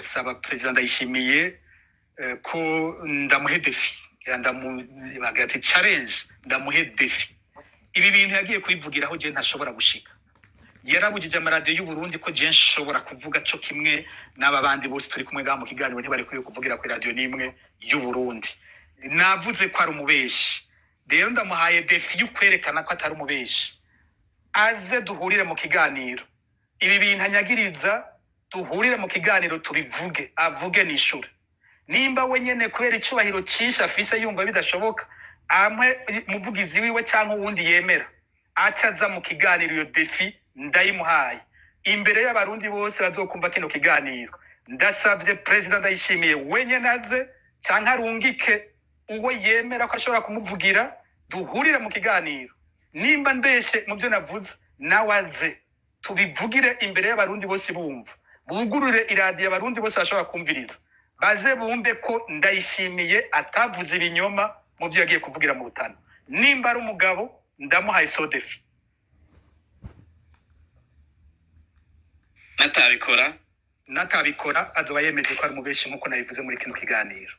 Nosaba Perezida Ndayishimiye ko ndamuhe défi. Ndamu bagira ati challenge, ndamuhe défi. Ibi bintu yagiye kubivugiraho je ntashobora gushika. Yarabujije amaradiyo y'u Burundi ko je nshobora kuvuga co kimwe n'aba bandi bose turi kumwe ngaha mu kiganiro, ntibari kwiye kuvugira kuri radiyo n'imwe y'u Burundi. Navuze ko ari umubeshi. Rero ndamuhaye défi yo kwerekana ko atari umubeshi. Aze duhurire mu kiganiro, ibi bintu anyagiriza, duhurire mu kiganiro tubivuge, avuge nishure. Nimba we nyene kubera icubahiro cinshi afise yumva bidashoboka, ampe umuvugizi wiwe cyangwa uwundi yemera, aca aza mu kiganiro. Iyo défi ndayimuhaye imbere y'Abarundi bose bazokumva kino kiganiro. Ndasavye Perezida Ndayishimiye wenyene aze canke arungike uwo yemera ko ashobora kumuvugira, duhurire mu kiganiro. Nimba ndeshe mu byo navuze, nawe aze tubivugire imbere y'Abarundi bose bumva, bugurure iradiyo Abarundi bose bashobora kumviriza, baze bumve ko Ndayishimiye atavuze ibinyoma mu byo yagiye kuvugira mu Rutana. Nimba ari umugabo, ndamuhaye so défi. Natabikora? Natabikora, azoba yemeje ko ari umubeshi nk'uko nabivuze muri kino kiganiro.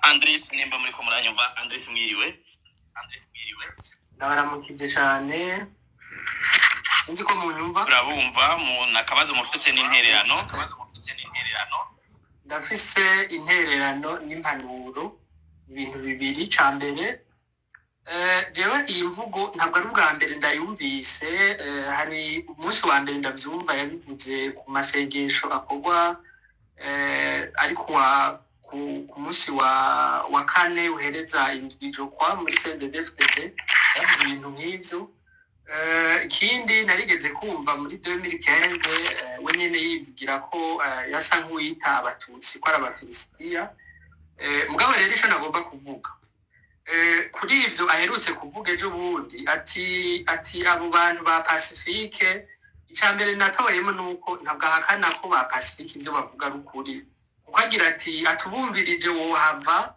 Andris, nimba muri ko muranyumva, Andris, mwiriwe. Andris, mwiriwe. Ndabaramukije cyane, sinzi ko munyumva. Turabumva. Mu nakabazo mufite n'intererano? Akabazo mufite n'intererano? Ndafise intererano n'impanuro, ibintu bibiri. Ca mbere, jewe iyi mvugo ntabwo ari ubwa mbere ndayumvise. Hari umunsi wa mbere ndavyumva, yabivuze ku masengesho akorwa ari ku munsi wa kane uhereza indwi muri CNDD-FDD, yavuze ibintu nk'ivyo. Ikindi narigeze kumva muri 2015, we nyene yivugira ko yasa nk'uwita Abatutsi ko ari Abafilisitiya. Mugabo rero ico nagomba kuvuga kuri ivyo aherutse kuvuga ejo bundi, ati abo bantu ba Pacifique, ica mbere natoyemo nuko ntabwo ahakana ko ba Pacifique ivyo bavuga ari ukuri, kuko agira ati atubumvirije wohava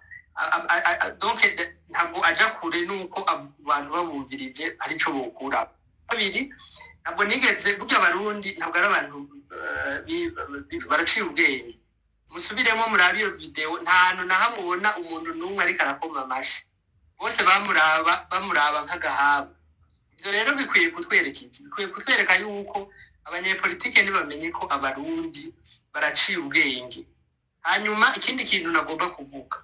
donc ntabwo aja kure nuko abantu babumvirije arico bokura. Kabiri, ntabwo nigeze burya, Abarundi ntabwo ari abantu baraciye ubwenge. Musubiremo murabe iyo video, nta hantu na hamwe ubona umuntu n'umwe ariko arakoma amashi, bose bamuraba nk'agahabu. Ivyo rero bikwiye kutwereka iki? Bikwiye kutwereka yuko abanyepolitike ntibamenye ko Abarundi baraciye ubwenge. Hanyuma ikindi kintu nagomba kuvuga,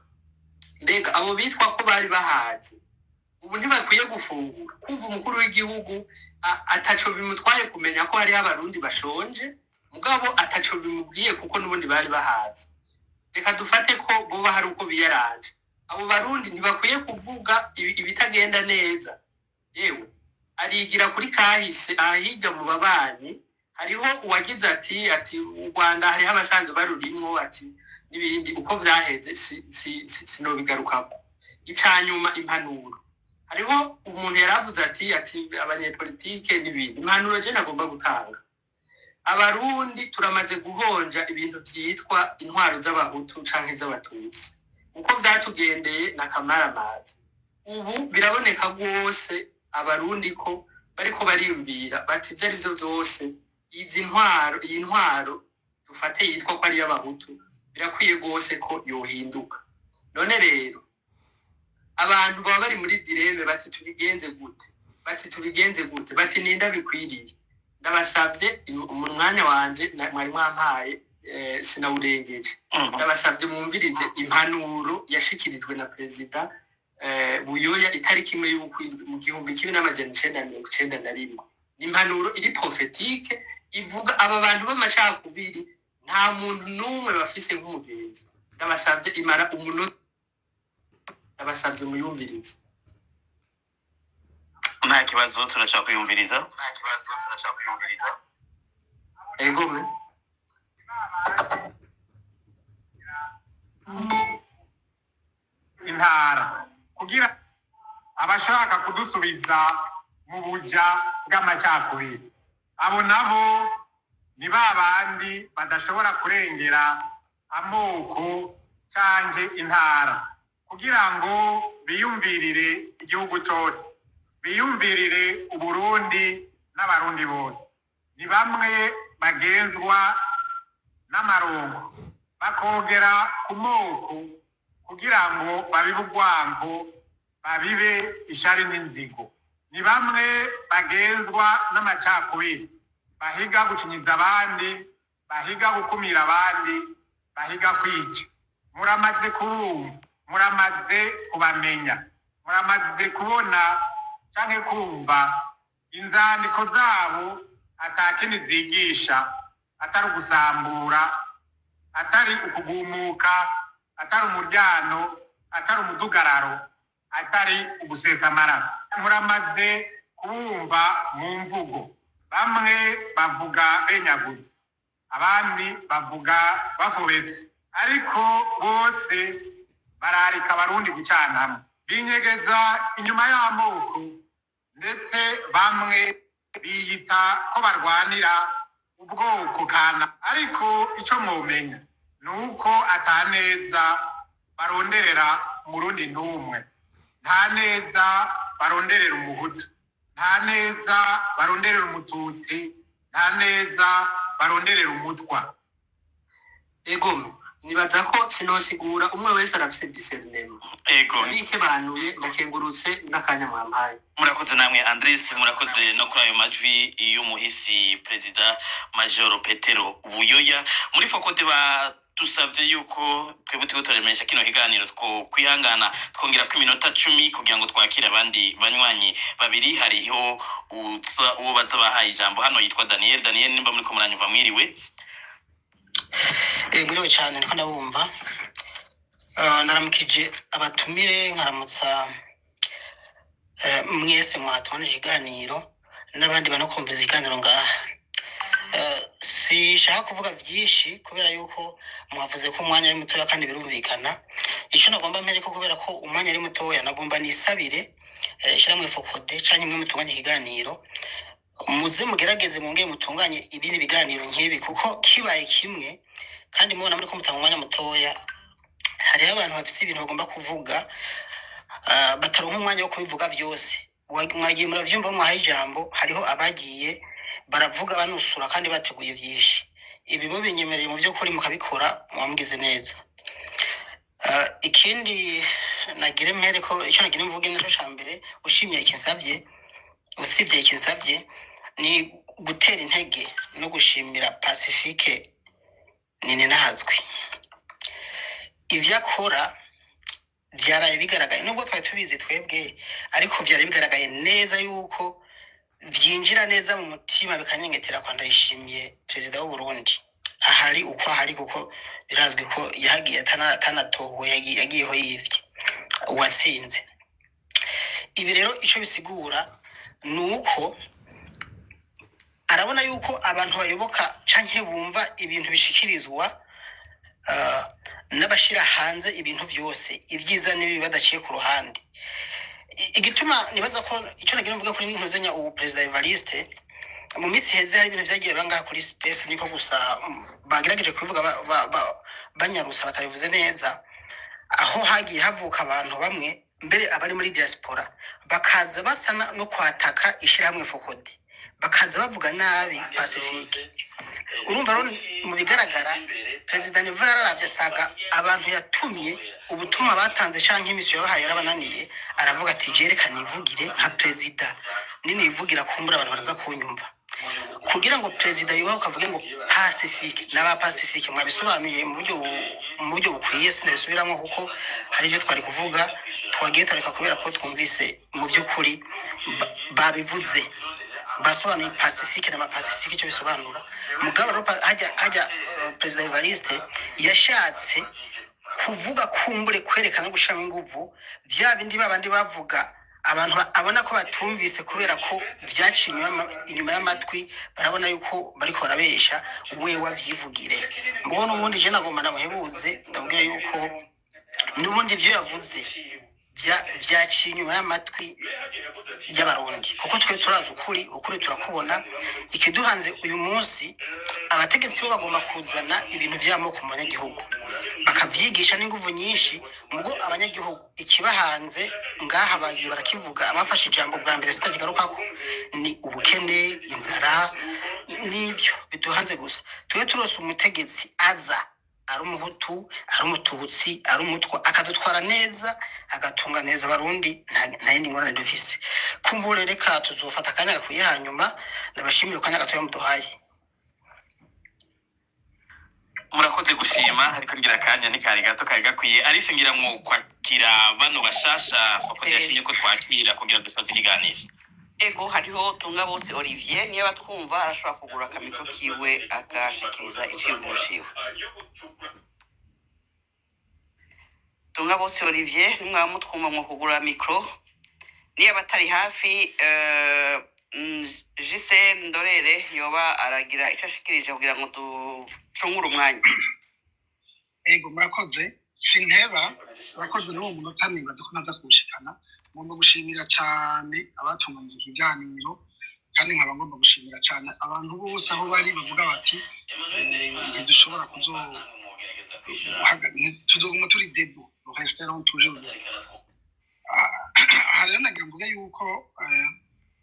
mbega abo bitwa ko bari bahaze ubu ntibakwiye gufungura? Kumva umukuru w'igihugu ataco bimutwaye kumenya ko hariho Abarundi bashonje, mugabo ataco bimubwiye kuko n'ubundi bari bahaze. Reka dufate ko boba hari uko biyaranje, abo Barundi ntibakwiye kuvuga ibitagenda neza? Yewe, arigira kuri kahise ahijya mu babanyi, hariho uwagize ati u Rwanda hariho abasanzwe barurimwo, ati n'ibindi uko vyaheze sinobigarukako. Icanyuma, impanuro. Hariho umuntu yaravuze ati abanyepolitike n'ibindi. Impanuro je nagomba gutanga, Abarundi turamaze guhonja ibintu vyitwa intwaro z'Abahutu canke z'Abatutsi. Uko vyatugendeye na kamaramaza, ubu biraboneka rwose Abarundi ko bariko bariyumvira bati ivyo ari vyo vyose, izi ntwaro, iyi ntwaro dufate yitwa ko ari iy'Abahutu, birakwiye rwose ko yohinduka. None rero abantu baba bari muri dilemme, bati tubigenze gute? Bati tubigenze gute? Bati ninda bikwiriye? Ndabasabye, mu mwanya wanje mwari mwampaye, sinawurengeje. Ndabasabye mwumvirize impanuro yashikirijwe na Perezida Buyoya itariki 1 y'ukwindwi mu 1991. Ni impanuro iri prophétique, ivuga aba bantu b'amacakubiri nta muntu n'umwe bafise nk'umugenzi. Ndabasabye, imara umunota, ndabasabye muyumvirize. Nta kibazo, turashaka kuyumviriza. Nta kibazo, turashaka kuyumviriza. Egome. Intara kugira abashaka kudusubiza mu buja bw'amacakubiri, abo nabo ni ba bandi badashobora kurengera amoko canke intara kugira ngo biyumvirire. Igihugu cyose biyumvirire Uburundi n'Abarundi bose. Ni bamwe bagenzwa n'amarongo, bakogera ku moko kugira ngo babibe urwango, babibe ishari n'inzigo. Ni bamwe bagenzwa n'amacakubiri, bahiga gucinyiza abandi, bahiga gukumira abandi, bahiga kwica. Muramaze kubumva, muramaze kubamenya, muramaze kubona canke kumva inzandiko zabo. Atakindi zigisha atari ugusambura, atari ukugumuka, atari umuryano, atari umudugararo, atari ugusesa amaraso. Muramaze kubumva mu mvugo. Bamwe bavuga benyaguza, abandi bavuga bafobetse, ariko bose bararika Abarundi gucanamwo, binyegeza inyuma y'amoko, ndetse bamwe biyita ko barwanira ubwoko kana. Ariko icyo mwomenya ni uko ataneza baronderera Umurundi n'umwe, nta neza baronderera Umuhutu, nta neza baronderera Umututsi, nta neza baronderera Umutwa. Ego, nibaza ko sinosigura, umwe wese arafise discernement. Bikebanuye, ndakengurutse n'akanya mwampaye. Murakoze namwe Andres, murakoze no kuri ayo majwi y'umuhisi Perezida Majoro Petero Buyoya. Muri FOCODE badusavye yuko twebwe turiko turaremesha kino kiganiro two kwihangana, twongera ko iminota 10 kugira ngo twakire abandi banywanyi babiri. Hariho uwo baza bahaye ijambo hano yitwa Daniel. Daniel, nimba muriko muranyumva, mwiriwe. Mwiriwe cyane, ndiko ndabumva. Ndaramukije abatumire, nkaramutsa mwese mwatubona ikiganiro n'abandi banakumviza ikiganiro ngaha. Sishaka kuvuga byinshi kubera yuko mwavuze ko umwanya ari mutoya kandi birumvikana. Icyo nagomba mpere ko, kubera ko umwanya ari mutoya, nagomba nisabire ishyirahamwe FOCODE canke mwe mutunganye ikiganiro, muze mugerageze mwongere mutunganye ibindi biganiro nk'ibi, kuko kibaye kimwe kandi mubona muri ko mutanga umwanya mutoya, hariho abantu bafise ibintu bagomba kuvuga, bataronka umwanya wo kubivuga byose. Mwagiye muravyumva, mwahaye ijambo, hariho abagiye baravuga banusura kandi bateguye vyinshi. Ibi mubinyemereye mu by'ukuri mukabikora, muba neza. Ikindi nagire mpere ko icyo nagira mvuge nico ca mbere, ushimye ikinsavye, usibye ikinsavye, ni gutera intege no gushimira Pacifique Nininahazwe. Ivyo akora vyaraye bigaragaye, nubwo twari tubizi twebwe, ariko vyari bigaragaye neza yuko vyinjira neza mu mutima bikanyengetera kwa Ndayishimiye, perezida w'u Burundi, ahari uko ahari, kuko birazwi ko yahagiye atanatowe, yagiyeho yivye uwatsinze. Ibi rero ico bisigura ni uko arabona yuko abantu bayoboka canke bumva ibintu bishikirizwa n'abashira hanze ibintu vyose, ibyiza n'ibibi, badaciye ku ruhande. Igituma nibaza ko icyo nagira mvuga kuri ntuzenya ubu perezida Evariste, mu minsi iheze hari ibintu vyagiye bangaha kuri space, niko gusa bagerageje kubivuga banyarusa, batabivuze neza, aho hagiye havuka abantu bamwe mbere abari muri diaspora bakaza basa no kwataka ishirahamwe FOCODE, bakaza bavuga nabi Pacifique. Urumva rero, mu bigaragara perezida Neva yararavye asanga abantu yatumye, ubutumwa batanze canke imisiyo yabahaye yarabananiye, aravuga ati: "Reka nivugire nka perezida, ninivugira kumbura abantu baraza kunyumva." Kugira ngo perezida yubahuke avuge ngo Pacifique n'aba Pacifique, mwabisobanuye mu buryo bukwiye, sinabisubiramwo kuko hari ibyo twari kuvuga twagiye tureka kubera ko twumvise mu by'ukuri babivuze, basobanuye Pacifique n'aba Pacifique icyo bisobanura. Mugabo rero hajya perezida Evariste yashatse kuvuga kumbure kwerekana no gushiramo inguvu vya bindi babandi bavuga, abantu abona ko batumvise kubera ko vyaciye inyuma y'amatwi, barabona yuko bariko barabesha, we wavyivugire. Mbona ubundi je nagomba ndamuhebuze, ndamubwira yuko n'ubundi ivyo yavuze vyaciye inyuma y'amatwi y'Abarundi, kuko twe turazi ukuri, ukuri turakubona. Ikiduhanze uyu munsi, abategetsi bo bagomba kuzana ibintu vy'amoko mu banyagihugu. Bakavyigisha n'inguvu nyinshi. Mugo abanyagihugu ikibahanze ngaha bagiye barakivuga, abafashe ijambo bwa mbere sitakigarukako, ni ubukene, inzara, n'ivyo biduhanze gusa. Twe turose umutegetsi aza ari umuhutu, ari umututsi, ari umutwa, akadutwara neza, agatunga neza abarundi, nta yindi ngorane dufise. Kumbure reka tuzofata akanya gakwiye hanyuma. Ndabashimira akanya gatoya muduhaye. Murakoze gushima, ariko ngira akanya ntikari gato, kari gakwiye. Alice, ngira mu kwakira bano bashasha FOCODE yashimye ko twakira kugira dusoze ikiganiro. Ego, hariho Tunga Bose Olivier, niyo batwumva arashobora kugura akamicro kiwe agashikiriza iciyumviro ciwe. Tunga Bose Olivier, nimwaba mutwumva mu kugura micro. Niyo abatari hafi, Jise Ndorere yoba aragira icyo ashikirije kugira ngo ducungure umwanya. Ego, murakoze. Sinteba, murakoze n'uwo munota nibaza ko naza kuwushikana. Ngomba gushimira cyane abatunganije ikiganiro, kandi nkaba ngomba gushimira cyane abantu bose aho bari bavuga bati ntidushobora kuzo tuzoguma turi debout, nous resterons toujours debout. Aha rero nagira mvuge yuko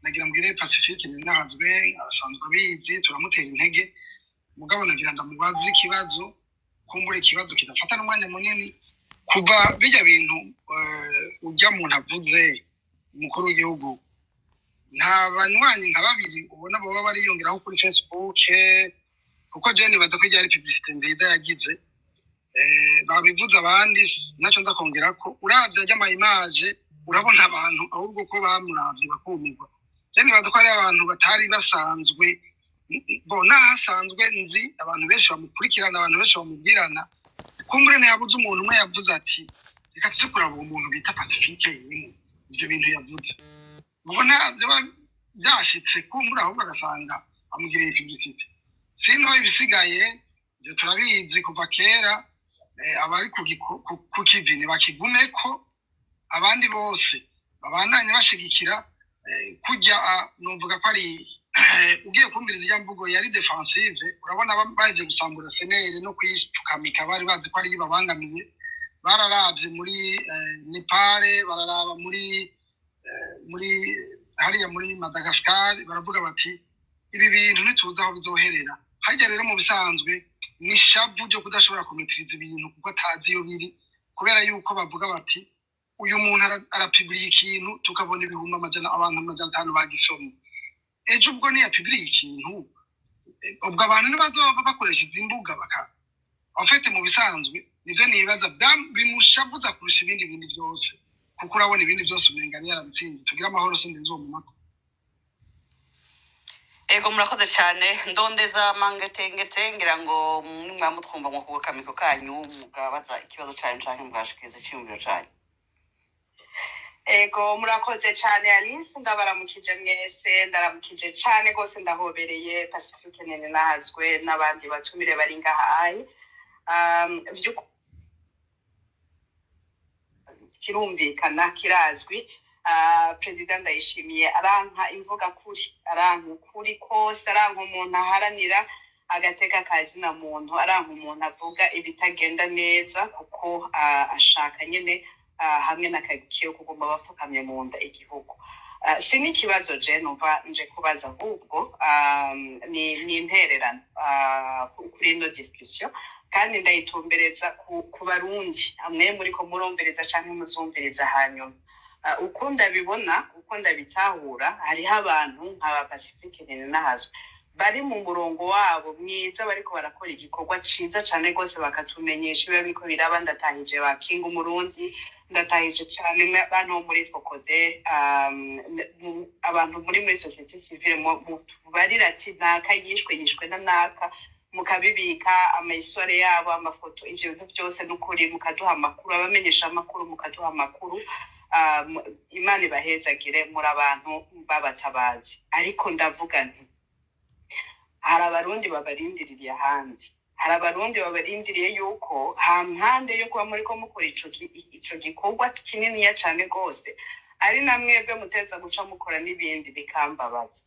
nagira mbwire Pacifique Ninazwe, asanzwe abizi, turamutera intege. Mugabo nagira ndamubaze ikibazo, kumbura ikibazo kidafata n'umwanya munini. Kuva bijya bintu ujya muntu avuze, umukuru w'igihugu, nta banywanyi nka babiri ubona baba bariyongeraho kuri Facebook? Kuko je nibaza ko ari publicité nziza yagize. Babivuze abandi, naco nza kongera ko uravye ajya ama image, urabona abantu ahubwo ko bamuravye bakumirwa. Je nibaza ko ari abantu batari basanzwe bo nahasanzwe nzi abantu benshi bamukurikirana, abantu benshi bamubwirana. Kumbure ntiyabuze umuntu umwe yavuze ati: "Reka tuje kuraba uwo muntu bita Pacifique yimwe ivyo bintu yavuze." Ubona byaba byashitse, kumbura ahubwo agasanga amugiriye publicité. Sino ibisigaye ibyo turabizi kuva kera. Abari ku kivi ntibakigumeko, abandi bose babandanye bashigikira kujya numvuga ko ari ugiye kumviriza ijya mvugo yari défensive. Urabona baje gusambura CNL no kuyipfukamika, bari bazi ko ariyo babangamiye. Bararavye muri Nepal, bararaba muri hariya muri Madagascar, baravuga bati: "Ibi bintu ntituzi aho bizoherera." Harya rero mu bisanzwe ni shavu ryo kudashobora kumaîtriza ibintu, kuko atazi iyo biri, kubera yuko bavuga bati: "Uyu muntu arapubliye ikintu, tukabona 500,000, abantu 500 bagisomye ejo." Ubwo niyapubliye ikintu, ubwo abantu ntibazova bakoresha izi mbuga baka en fait mu bisanzwe nivyo nibaza bimushavuza kurusha ibindi bintu byose, kuko urabona ibindi byose umenga yarabitsinze. Tugire amahoro, sindi nzomumako. Ego, murakoze cyane. Ndondeza mangetengete, ngira ngo nimwaba mutwumva mu kugura akamicro kanyu mukabaza ikibazo cyanyu canke mugashikiriza iciyumviro canyu. Ego, murakoze cyane Alice. Ndabaramukije mwese, ndaramukije cyane rwose, ndahobereye Pacifique Nene nahazwe n'abandi batumire bari ngaha ayi. Kirumvikana, kirazwi, Perezida Ndayishimiye aranka imvuga kuri, aranka ukuri kose, aranka umuntu aharanira agateka kazina muntu, aranka umuntu avuga ibitagenda neza, kuko ashaka nyine hamwe n'akagiye kuguma bapfukamye mu nda igihugu. Si n'ikibazo je numva nje kubaza, ahubwo ni intererano kuri ino discussion, kandi ndayitumbereza ku Barundi amwe muriko murumviriza canke muzumviriza hanyuma. Uko ndabibona, uko ndabitahura, hariho abantu nk'aba Pacifique Nahazwe bari mu murongo wabo mwiza, bariko barakora igikorwa ciza cane rwose, bakatumenyesha ibiba biriko biraba. Ndatahije bakinga umurundi, ndatahije cane bantu bo muri FOCODE, abantu muri société civile mubarira ati naka yishwe, yishwe na naka, mukabibika amahistoire yabo, amafoto, ivyo bintu byose n'ukuri mukaduha amakuru, abamenyesha amakuru mukaduha amakuru. Imana ibahezagire, muri abantu b'abatabazi. Ariko ndavuga nti hari abarundi babarindiriye ahandi, hari abarundi babarindiriye yuko ha mpande yo kuba muriko mukora ico gikorwa kininiya cane rwose, ari na mwebwe muteza guca mukora n'ibindi, bikambabaza.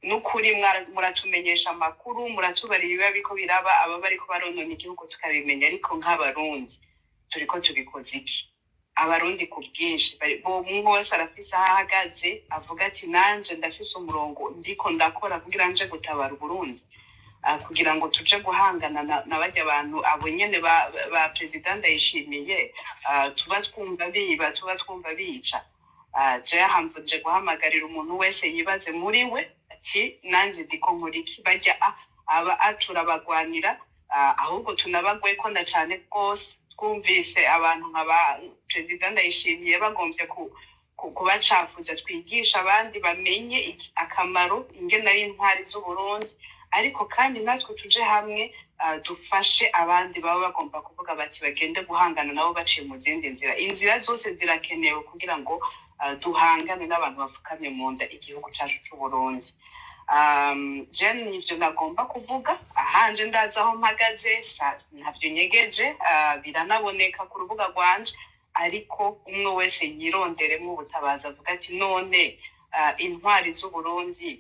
N'ukuri muratumenyesha amakuru, muratubarira ibiba biriko biraba, aba bariko baronona igihugu tukabimenya. Ariko nk'Abarundi turiko tubikoze iki? Abarundi ku bwinshi umwe wese arafise aho ahagaze, avuga ati: "Nanje ndafise umurongo ndiko ndakora kugira nje gutabara Uburundi." Kugira ngo tuje guhangana na barya bantu, abo nyene ba Perezida Ndayishimiye, tuba twumva biba, tuba twumva bica. Jewe hamvuje guhamagarira umuntu wese yibaze muri we ati: "Nanje ndiko nkora iki?" Barya aba turabagwanira, ahubwo tunabagweko na cane rwose. Twumvise abantu nka ba Perezida Ndayishimiye bagomvye kubacafuza, twigisha abandi bamenye akamaro ingene ari intwari z'Uburundi. Ariko kandi natwe tuje hamwe, dufashe abandi baba bagomba kuvuga bati bagende guhangana nabo baciye mu zindi nzira. Inzira zose zirakenewe kugira ngo duhangane n'abantu bafukamye mu nda igihugu cyacu c'Uburundi. Je nivyo nagomba kuvuga. Ahanje ndazi aho mpagaze, ntavyo nyegeje, biranaboneka ku rubuga rwanje. Ariko umwe wese yironderemo ubutabazi, avuga ati: "None intwari z'Uburundi,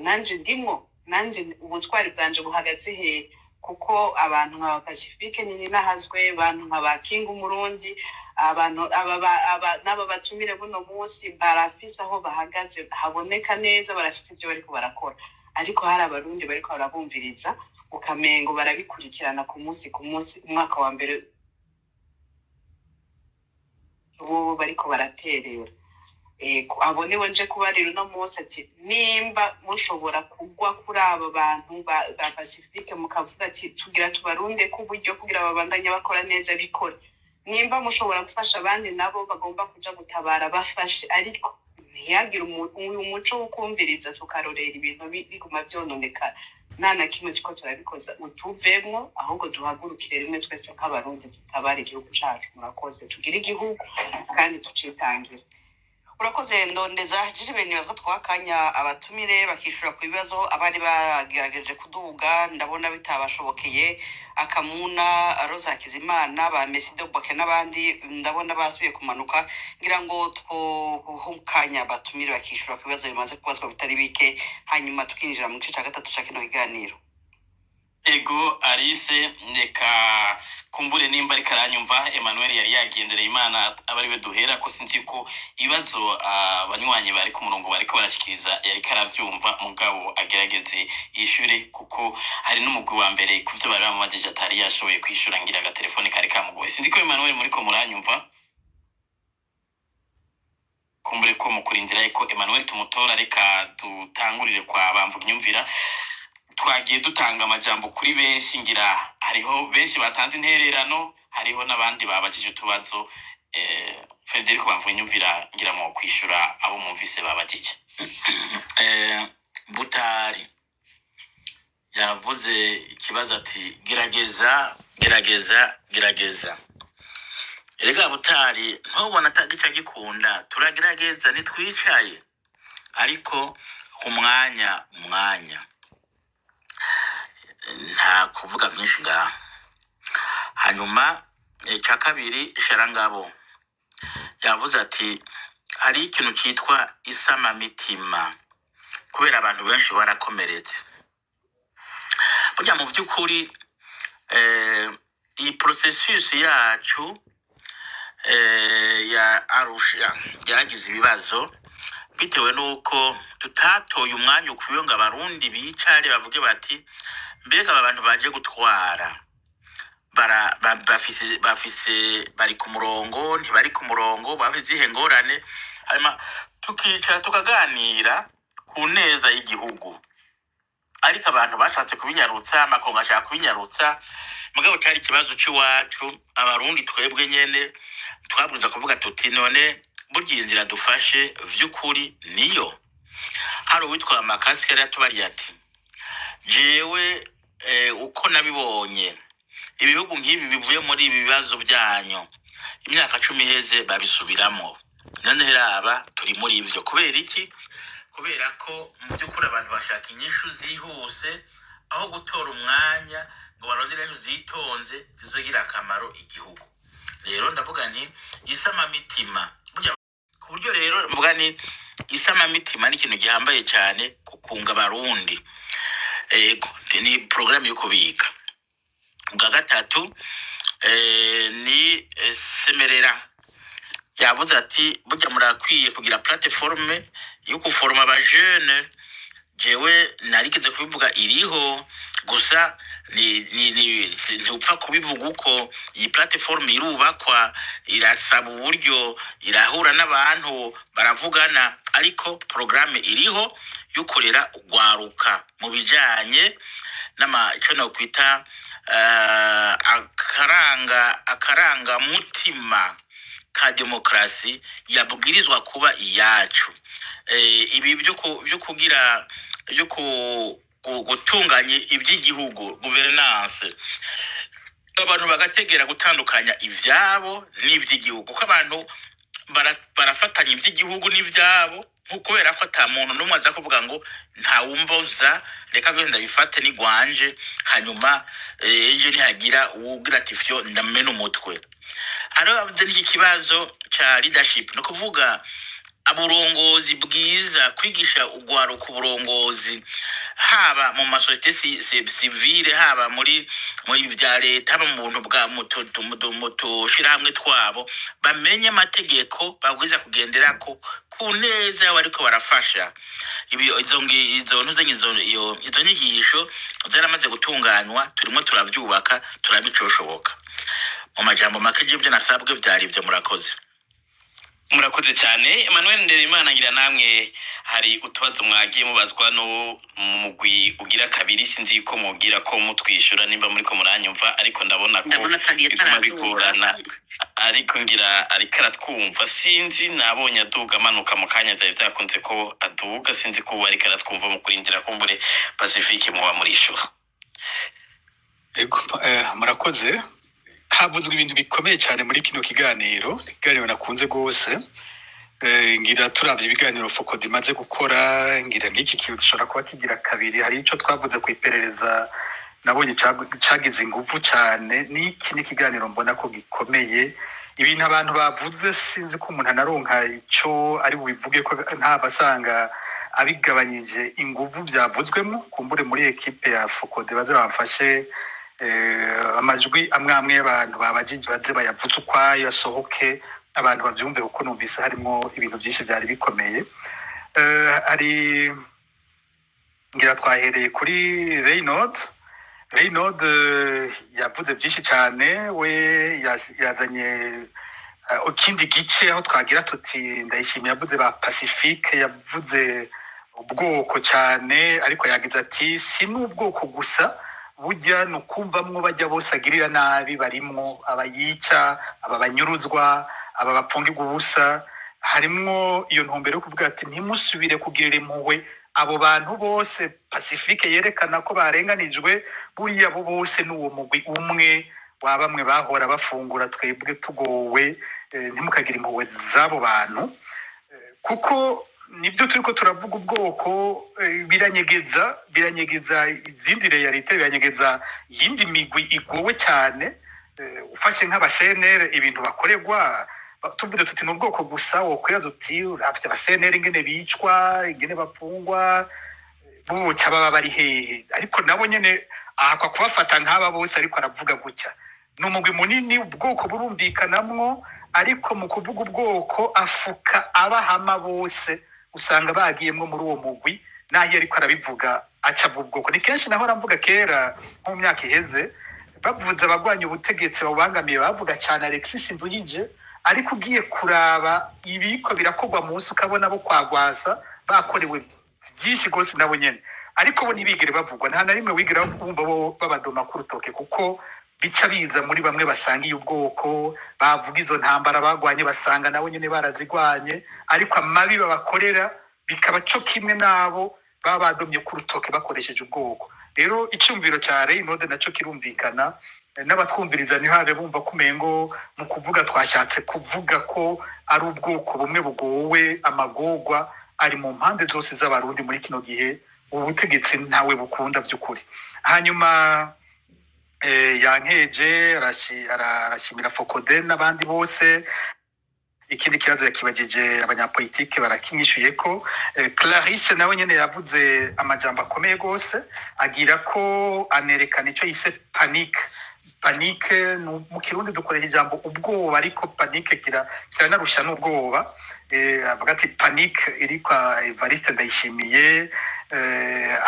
nanje ndimwo, nanje ubutwari bwanje buhagaze hehe?" Kuko abantu nka ba Pacifique Nininahazwe, abantu nka ba Kinga Umurundi, abantu aba n'aba batumire buno munsi barafise aho bahagaze haboneka neza, barafise ivyo bariko barakora. Ariko hari Abarundi bariko barabumviriza, ukamengo barabikurikirana ku munsi ku munsi. Umwaka wa mbere bobo bariko baraterera. Ego, abo nibo nje kubarira uno munsi ati: nimba mushobora kugwa kuri abo bantu ba Pacifique, mukavuga ati tugira tubarunde ko uburyo kugira babandanye bakora neza, bikore. Nimba mushobora gufasha abandi nabo bagomba kuja gutabara, bafashe. Ariko ntiyagire uyu muco wo kumviriza tukarorera ibintu biguma vyononekara, nta na kimwe turiko turabikoza. Utuvemwo, ahubwo duhagurukire rimwe twese nk'Abarundi, dutabare igihugu cacu. Murakoze. Tugire igihugu kandi tucitangire. Urakoze, Ndondeza. Jije ibintu nibazwa, twakanya abatumire bakishura ku bibazo. Abari bagerageje kuduga ndabona bitabashobokeye, Akamuna, Rosa Hakizimana, ba Mesido Boke n'abandi, ndabona basubiye kumanuka. Ngira ngo twokanya abatumire bakishura ku bibazo bimaze kubazwa bitari bike, hanyuma tukinjira mu gice cya gatatu cya kino kiganiro. Ego Alice, reka kumbure nimba ariko aranyumva Emmanuel yari yagendereye Imana, aba ariwe duhera ko. Sinzi ko ibibazo abanywanyi bari ku murongo bariko barashikiriza yariko aravyumva, mugabo agerageze yishure, kuko hari n'umugwi wa mbere ku vyo bari bamubajije atari yashoboye kwishura, ngira agatelefone kari kamugoye. Sinzi ko Emmanuel muriko muranyumva. Kumbure ko mu kurindira ko Emmanuel tumutora, reka dutangurire kwa Bamvuga Inyumvira. Twagiye dutanga amajambo kuri benshi, ngira hariho benshi batanze intererano, hariho n'abandi babajije utubazo. Frederic Bamvuga Inyumvira, ngira mu kwishura abo mwumvise babajije. Butari yavuze ikibazo ati: "Gerageza, gerageza, gerageza." Erega Butari, ntubona atagica gikunda? Turagerageza, ntitwicaye, ariko umwanya nta kuvuga byinshi ngaha. Hanyuma icya kabiri, Sharangabo yavuze ati hari ikintu cyitwa isamamitima, kubera abantu benshi barakomeretse. Burya mu by'ukuri iyi processus yacu ya Arusha yaragize ibibazo bitewe n'uko tutatoye umwanya ukwiye ngo Abarundi bicare bavuge bati: "Mbega aba bantu baje gutwara bafise bari ku murongo, ntibari ku murongo, bafise izihe ngorane?" Hanyuma tukicara tukaganira ku neza y'igihugu. Ariko abantu bashatse kubinyarutsa, amakongo ashaka kubinyarutsa, mugabo cari ikibazo c'iwacu Abarundi twebwe nyene. Twabwirizwa kuvuga tuti: "None burya iyi nzira dufashe vy'ukuri niyo?" Hari uwitwa Makasi yari yatubariye ati: "Jewe uko nabibonye, ibihugu nk'ibi bivuye muri ibi bibazo byanyu, imyaka 10 iheze babisubiramo. None raba turi muri ivyo kubera iki?" Kubera ko mu by'ukuri abantu bashaka inyishu zihuse aho gutora umwanya ngo barondere inyishu zitonze zizogira akamaro igihugu. Rero ndavuga nti isamamitima burya, ku buryo rero mvuga nti isamamitima ni ikintu gihambaye cyane. Kukunga Abarundi. Ego, ni porogaramu yo kubika. Ubwa gatatu ni Semerera yavuze ati: "Burya murakwiye kugira plateforme yo guforoma abajene." Jewe narigeze kubivuga, iriho gusa ni ntupfa kubivuga uko. Iyi plateforme irubakwa, irasaba uburyo, irahura n'abantu baravugana, ariko porogaramu iriho yo kurera ugwaruka mu bijanye n'ama ico nokwita akarangamutima ka demokarasi yabwirizwa kuba iyacu. Ibi byo kugira byo gutunganya iby'igihugu, gouvernance, abantu bagategera gutandukanya ivyabo n'ivy'igihugu, kuko abantu barafatanya ivy'igihugu n'ivyabo, nko kubera ko ata muntu n'umwe aza kuvuga ngo ntawumboza, reka byose ndabifate nigwanje, hanyuma ejo nihagira uwugira ati fyo ndamena umutwe. Hariho abavuze n'iki kibazo ca leadership, ni ukuvuga uburongozi bwiza, kwigisha ugwaruka uburongozi, haba mu masosiyete civile, haba muri vya leta, haba mu buntu bwa mu tushirahamwe twabo, bamenye amategeko babwiza kugenderako ku neza y'abo bariko barafasha. Ibi izo ntuzenye, izo nyigisho zaramaze gutunganywa, turimo turavyubaka, turabicoshoboka. Mu majambo make, ivyo nasabwe vyari ivyo. Murakoze. Murakoze cyane, Emmanuel Nderimana. Ngira namwe hari utubazo mwagiye mubazwa no mu mugwi ugira kabiri. Sinzi ko mugira ko mutwishyura nimba muri ko muranyumva, ariko ndabona ko Ndabona atagiye biguma ataraduga. bigorana, ariko ngira ariko aratwumva. Sinzi, nabonye aduga amanuka mu kanya, byari byakunze ko aduga. Sinzi ko ubu ariko aratwumva. Mu kurindira, kumbure Pacifique muba murishura. Ego, murakoze. Havuzwe ibintu bikomeye cyane muri kino kiganiro, ikiganiro nakunze rwose. Ngira turavye ibiganiro FOCODE imaze gukora, ngira nk'iki kintu gishobora kuba kigira kabiri. Hari ico twavuze ku iperereza nabonye cagize inguvu cyane. N'iki ni ikiganiro mbona ko gikomeye. Ibintu abantu bavuze, sinzi ko umuntu anaronka ico ari bubivuge ko ntabasanga abigabanyije inguvu byavuzwemo. Kumbure muri équipe ya FOCODE baze bamfashe, amajwi amwe amwe y'abantu babajije baze bayavuze ukwayo, asohoke, abantu bavyumve, kuko numvise harimo ibintu byinshi byari bikomeye. Hari ngira twahereye kuri Reynold. Reynold yavuze byinshi cyane. We yazanye ikindi gice aho twagira tuti Ndayishimiye yavuze ba Pacifique, yavuze ubwoko cyane, ariko yagize ati: "Si n'ubwoko gusa, burya ni ukumvamwo bajya bose agirira nabi barimwo, abayica, aba banyuruzwa, aba bapfungirwa ubusa." Harimwo iyo ntumbero yo kuvuga ati: "Ntimusubire kugirira impuhwe abo bantu bose Pacifique yerekana ko barenganijwe. Buriya bo bose ni uwo mugwi umwe wa bamwe bahora bafungura twebwe tugowe. Ntimukagire impuhwe z'abo bantu." Kuko nibyo turiko turavuga, ubwoko biranyegeza izindi réalités, biranyegeza iyindi migwi igowe cyane. Ufashe nk'aba CNL, ibintu bakorerwa, tuvuze tuti ni ubwoko gusa, wokwibaza uti afite aba CNL ingene bicwa, ingene bapfungwa, buca baba bari hehe? Ariko nabo nyene ahakwa kubafata nk'aba bose. Ariko aravuga gutya, ni umugwi munini, ubwoko burumvikanamwo, ariko mu kuvuga ubwoko afuka abahama bose usanga bagiyemwo muri uwo mugwi. Naho iyo ariko arabivuga aca avuga ubwoko, ni kenshi naho aramvuga. Kera nko mu myaka iheze, bavuze abagwanya ubutegetsi babangamiye, bavuga cyane Alexis Nduhije, ariko ugiye kuraba ibiko birakorwa munsi, ukabona bo kwagwasa bakorewe byinshi rwose nabo nyene, ariko bo ntibigere bavugwa. Nta na rimwe wigera wumva bo babadoma ku rutoke, kuko bica biza muri bamwe basangiye ubwoko. Bavuga izo ntambara bagwanye, basanga nabo nyene barazigwanye, ariko amabi babakorera bikaba co kimwe n'abo baba badomye ku rutoke bakoresheje ubwoko. Rero icyumviro cya Reynold naco kirumvikana. N'abatwumviriza ntihabe bumva ko umengo mu kuvuga twashatse kuvuga ko ari ubwoko bumwe bugowe. Amagorwa ari mu mpande zose z'Abarundi muri kino gihe, ubu butegetsi ntawe bukunda by'ukuri. Hanyuma yankeje, arashimira FOCODE n'abandi bose. Ikindi kibazo yakibagije abanyapolitike barakimwishuye ko Clarisse nawe nyene yavuze amajambo akomeye gose, agira ko anerekana ico yise panique. Panique mu Kirundi dukoresha ijambo ubwoba, ariko panique kiranarusha n'ubwoba. Avuga ati panique iri kwa Evariste Ndayishimiye,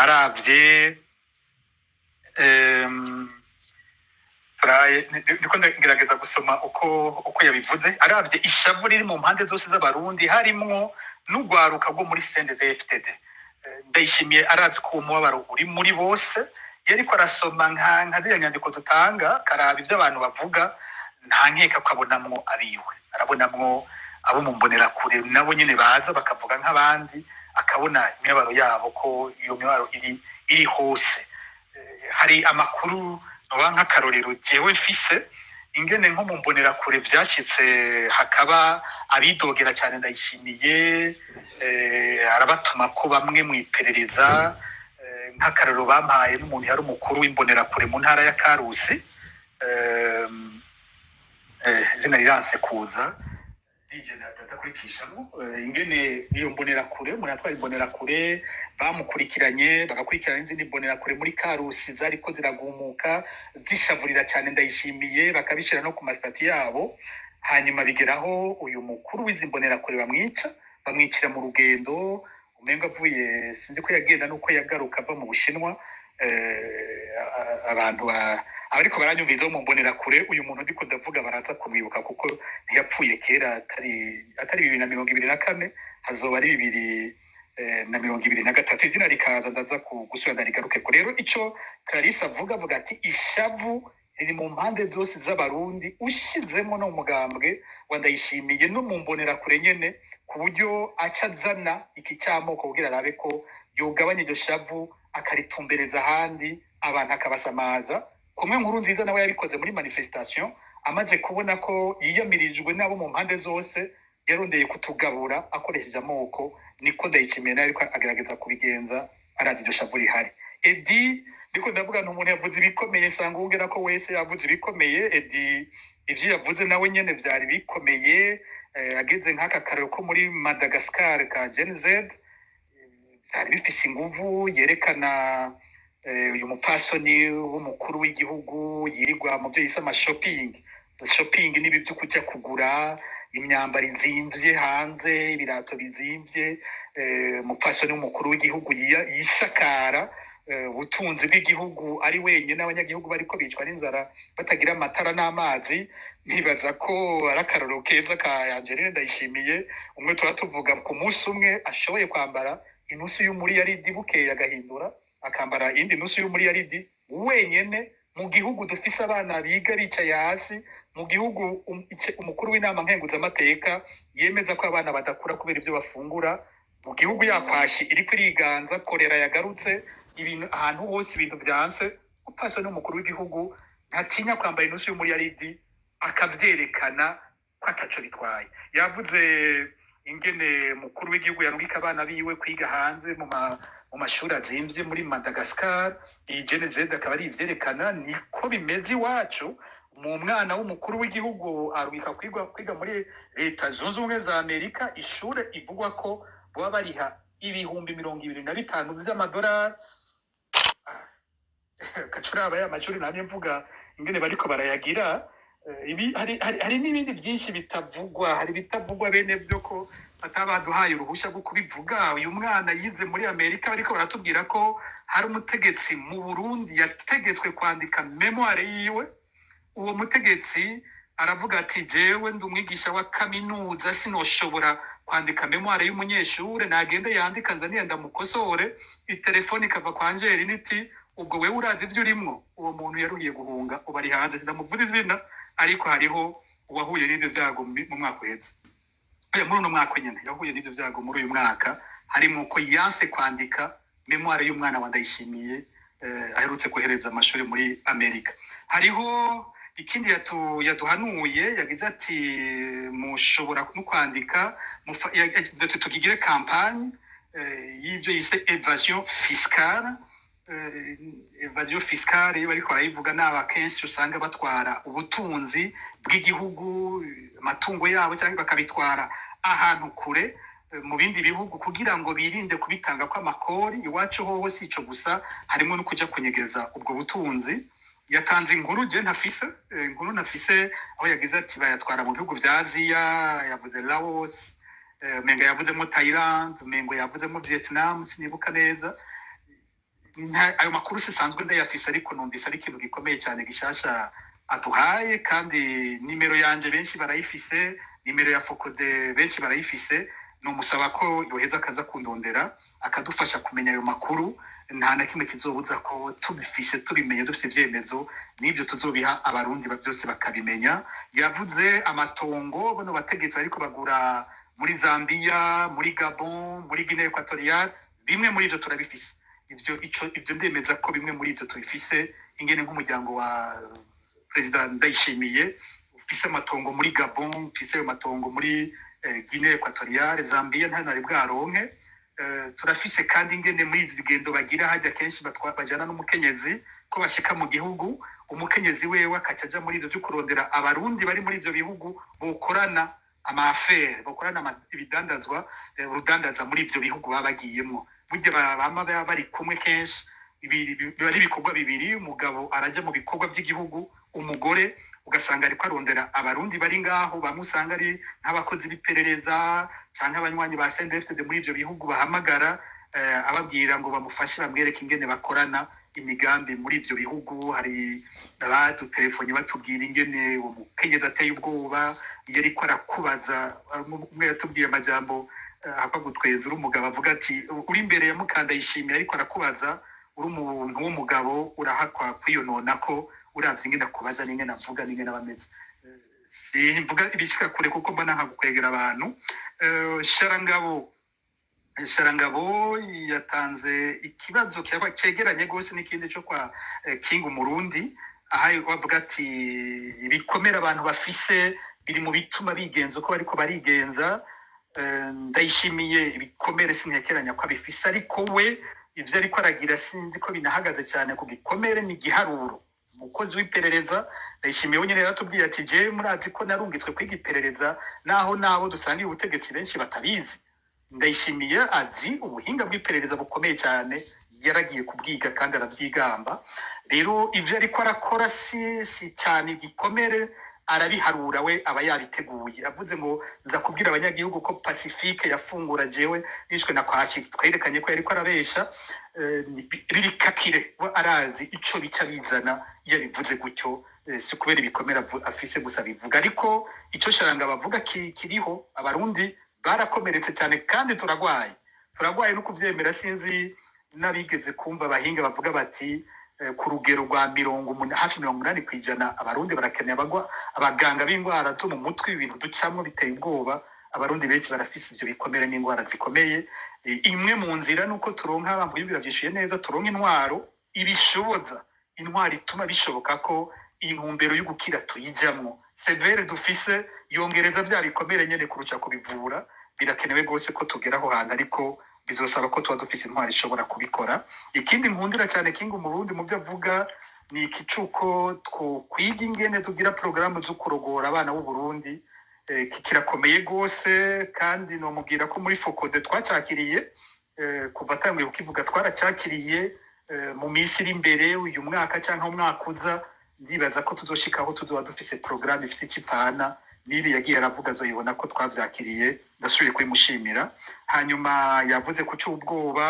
aravye ndiko ndagerageza gusoma uko yabivuze, aravye ishavu riri mu mpande zose z'Abarundi, harimwo n'urwaruka rwo muri CNDD-FDD. Ndayishimiye arazi ko uwo mubabaro uri muri bose. Iyo ariko arasoma nka ziriya nyandiko dutanga, akaraba ivyo abantu bavuga, nta nkeka ko abonamwo abiwe, arabonamwo abo mu mbonerakure nabo nyene baza bakavuga nk'abandi, akabona imibabaro yabo, ko iyo mibabaro iri hose. Hari amakuru noba nk'akarorero jewe mfise, ingene nko mu mbonerakure vyashitse hakaba abidogera cyane Ndayishimiye, arabatuma ko bamwe mu iperereza. Nk'akarorero bampaye n'umuntu yari umukuru w'imbonerakure mu ntara ya Karusi, izina riranse kuza nije ndakurikishamo, ingene iyo mbonerakure, umuntu atwaye imbonerakure bamukurikiranye, bagakurikirana n'izindi mbonerakure muri Karusi zariko ziragumuka zishavurira cyane Ndayishimiye, bakabishyira no ku ma statuts yabo. Hanyuma bigeraho uyu mukuru w'izi mbonerakure bamwica, bamwicira mu rugendo, umenga avuye, sinzi ko yagenda nuko yagaruka ava mu Bushinwa. Abantu abariko baranyumviriza bo mu mbonerakure, uyu muntu ndiko ndavuga baraza kumwibuka, kuko ntiyapfuye kera, atari 2024, hazoba ari 2023. Izina rikaza ndaza gusubira ndarigarukeko. Rero ico Clarisse avuga ati ishavu riri mu mpande zose z'Abarundi, ushizemo no mu mugambwe wa Ndayishimiye no mu mbonerakure nyene, ku buryo aca azana iki cy'amoko kugira arabe ko yogabanya iryo shavu, akaritumbereza ahandi, abantu akabasamaza. Kumwe nkuru nziza nawe yabikoze muri manifestation, amaze kubona ko yiyamirijwe n'abo mu mpande zose, yarondeye kutugabura akoresheje amoko. Niko Ndayishimiye nawe ariko agerageza kubigenza, arazi iryo shavu rihari. Edi, ndiko ndavuga nti umuntu yavuze ibikomeye, sanga wongera ko wese yavuze ibikomeye. Edi ivyo yavuze nawe nyene vyari bikomeye, ageze nk'aka karero ko muri Madagascar ka Gen Z, byari bifise inguvu, yerekana uyu mupfasoni w'umukuru w'igihugu yirirwa mu byo yise ama shopping. Shopping nibi byo kujya kugura imyambaro izimvye hanze, ibirato bizimvye. Umupfasoni w'umukuru w'igihugu yisakara ubutunzi bw'igihugu ari wenyine, abanyagihugu bariko bicwa n'inzara, batagira amatara n'amazi. Ntibaza ko ari akarorero keza ka Angeline Ndayishimiye, umwe tuba tuvuga ku munsi umwe ashoboye kwambara inusu y'umuriyaridi, bukeye agahindura akambara iyindi nusu y'umuriyaridi, wenyene, mu gihugu dufise abana biga bicaye hasi, mu gihugu umukuru w'inama nkenguzamateka yemeza ko abana badakura kubera ibyo bafungura, mu gihugu yakwashi iriko iriganza, korera yagarutse, ibintu ahantu hose ibintu vyanse. Upfasoni n'umukuru w'igihugu ntatinya kwambara inusu y'umuriyaridi, akavyerekana ko ataco bitwaye. Yavuze ingene mukuru w'igihugu yarungika abana biwe kwiga hanze mu mashuri azimvye muri Madagascar. Iyi Gen Z akaba ari ivyerekana niko bimeze iwacu. Mu mwana w'umukuru w'igihugu arungika kwiga muri Leta Zunze Ubumwe za Amerika, ishure ivugwa ko baba bariha 25,000 vy'amadolari. Kacuraba ya mashuri namye mvuga ingene bariko barayagira. Ibi hari n'ibindi byinshi bitavugwa, hari bitavugwa bene byo ko batabaduhaye uruhushya rwo kubivuga. Uyu mwana yize muri Amerika, bariko baratubwira ko hari umutegetsi mu Burundi yategetswe kwandika mémoire yiwe. Uwo mutegetsi aravuga ati: "Jewe ndi umwigisha wa kaminuza, sinoshobora kwandika mémoire y'umunyeshure, nagende yandika nzaniye ndamukosore." Itelefone ikava kwa Angeline iti: "Ubwo wewe urazi ivyo urimwo?" Uwo muntu yaruhiye guhunga, ubu ari hanze, sindamuvuza izina, ariko hariho uwahuye n'ivyo vyago mu mwaka uheze. Oya, muri uno mwaka nyene yahuye n'ivyo vyago. Muri uyu mwaka harimo ko yanse kwandika mémoire y'umwana wa Ndayishimiye, aherutse kohereza amashuri muri Amerika. Hariho ikindi yaduhanuye, yagize ati mushobora no kwandika tukigire campagne y'ibyo yise évasion fiscale. Évasion fiscale iyo bariko barayivuga, naba kenshi usanga batwara ubutunzi bw'igihugu, amatungo yabo, cyangwa bakabitwara ahantu kure, mu bindi bihugu, kugira ngo birinde kubitanga kw'amakori. Iwacu hoho si ico gusa, harimo no kuja kunyegeza ubwo butunzi. Yatanze inkuru je ntafise, inkuru ntafise, aho yagize ati bayatwara mu bihugu vya Aziya. Yavuze Laos, menga yavuzemo Thailand, mengo yavuzemo Vietnam, sinibuka neza. Ayo makuru sisanzwe ndayafise, ariko numvise ari ikintu gikomeye cyane gishasha aduhaye. Kandi nimero yanje benshi barayifise, nimero ya FOCODE benshi barayifise. Numusaba ko yoheza akaza kundondera, akadufasha kumenya ayo makuru. Nta na kimwe kizobuza ko tubifise, tubimenye, dufise ivyemezo, n'ibyo tuzobiha Abarundi byose bakabimenya. Yavuze amatongo bano bategetsi bariko bagura muri Zambia, muri Gabon, muri Guinée Equatoriale. Bimwe muri ivyo turabifise. Ivyo ico ivyo ndemeza ko bimwe muri ivyo tubifise, ingene nk'umuryango wa Perezida Ndayishimiye ufise amatongo muri Gabon, ufise ayo matongo muri Guinée Equatoriale, Zambia nta nari bwaronke. Turafise kandi ingene muri izi gendo bagira hajya kenshi bajana n'umukenyezi, ko bashika mu gihugu, umukenyezi wewe akaca aja muri ivyo vyo kurondera Abarundi bari muri ivyo bihugu bokorana ama affaires, bokorana ibidandazwa, urudandaza muri ivyo bihugu baba bagiyemwo. Burya bama baba bari kumwe kenshi. Biba ari ibikorwa bibiri: umugabo araja mu bikorwa by'igihugu, umugore ugasanga ariko arondera Abarundi bari ngaho. Bamwe usanga ari nk'abakozi b'iperereza canke abanywanyi ba CNDD-FDD muri ivyo bihugu, bahamagara ababwira ngo bamufashe, bamwereke ingene bakorana imigambi muri ivyo bihugu. Hari abadutelefone batubwira ingene uwo mukenyezi ateye ubwoba iyo ariko arakubaza. Umwe yatubwiye amajambo ahakwa gutweza. Uri umugabo, avuga ati uri imbere ya Mukandayishimiye ariko arakubaza, uri umuntu w'umugabo urahakwa kwiyonona, ko uravye ingene akubaza n'ingene avuga n'ingene aba ameze. Simvuga ibishika kure kuko mbona nka gukwegera abantu. Sharangabo yatanze ikibazo kiraba cegeranye rwose n'ikindi cyo kwa King Umurundi, aha bavuga ati ibikomere abantu bafise biri mu bituma bigenza uko bariko barigenza. Ndayishimiye ibikomere sinkekeranya ko abifise, ariko we ivyo ariko aragira sinzi ko binahagaze cyane ku gikomere. Ni igiharuro. Umukozi w'iperereza Ndayishimiye wenyine yaratubwiye ati jewe murazi ko narungitswe kwiga iperereza, naho nabo dusangiye ubutegetsi benshi batabizi. Ndayishimiye azi ubuhinga bw'iperereza bukomeye cyane, yaragiye kubwiga kandi arabyigamba. Rero ivyo ariko arakora si cyane igikomere, arabiharura, we aba yabiteguye. Avuze ngo nza kubwira abanyagihugu ko Pacifique yafungura jewe nishwe na kwashi, twerekanye ko yariko arabesha. Riri kakire, we arazi ico bica bizana iyo abivuze gutyo. Si kubera ibikomere afise gusa bivuga, ariko ico Sharanga bavuga kiriho. Abarundi barakomeretse cyane kandi turagwaye, turagwaye no kuvyemera. Sinzi n'abigeze kumva abahinga bavuga bati ku rugero rwa hafi 80% Abarundi barakeneye abaganga b'indwara zo mu mutwe. Ibintu ducamwo biteye ubwoba. Abarundi benshi barafise ivyo bikomere n'indwara zikomeye. Imwe mu nzira nuko turonka abantu biravyishuye neza, turonka intwaro ibishoboza, intwaro ituma bishoboka ko intumbero yo gukira tuyijamwo. CVR dufise yongereza bya bikomere nyene kuruca kubivura. Birakenewe rwose ko tugera aho hantu, ariko bizosaba ko tuba dufise intwaro ishobora kubikora. Ikindi nkundira cyane Kinga Umurundi mu byo avuga ni iki cuko twokwiga ingene tugira porogaramu zo kurogora abana b'u Burundi. Kirakomeye rwose, kandi nomubwira ko muri FOCODE twacakiriye kuva atanguye kukivuga, twaracakiriye. Mu minsi iri imbere, uyu mwaka cyangwa umwaka uza, ndibaza ko tuzoshikaho tuzoba dufise porogaramu ifite icyo ipfana n'ibi yagiye aravuga, azoyibona ko twavyakiriye. Ndasubiye kubimushimira. Hanyuma yavuze ku cy'ubwoba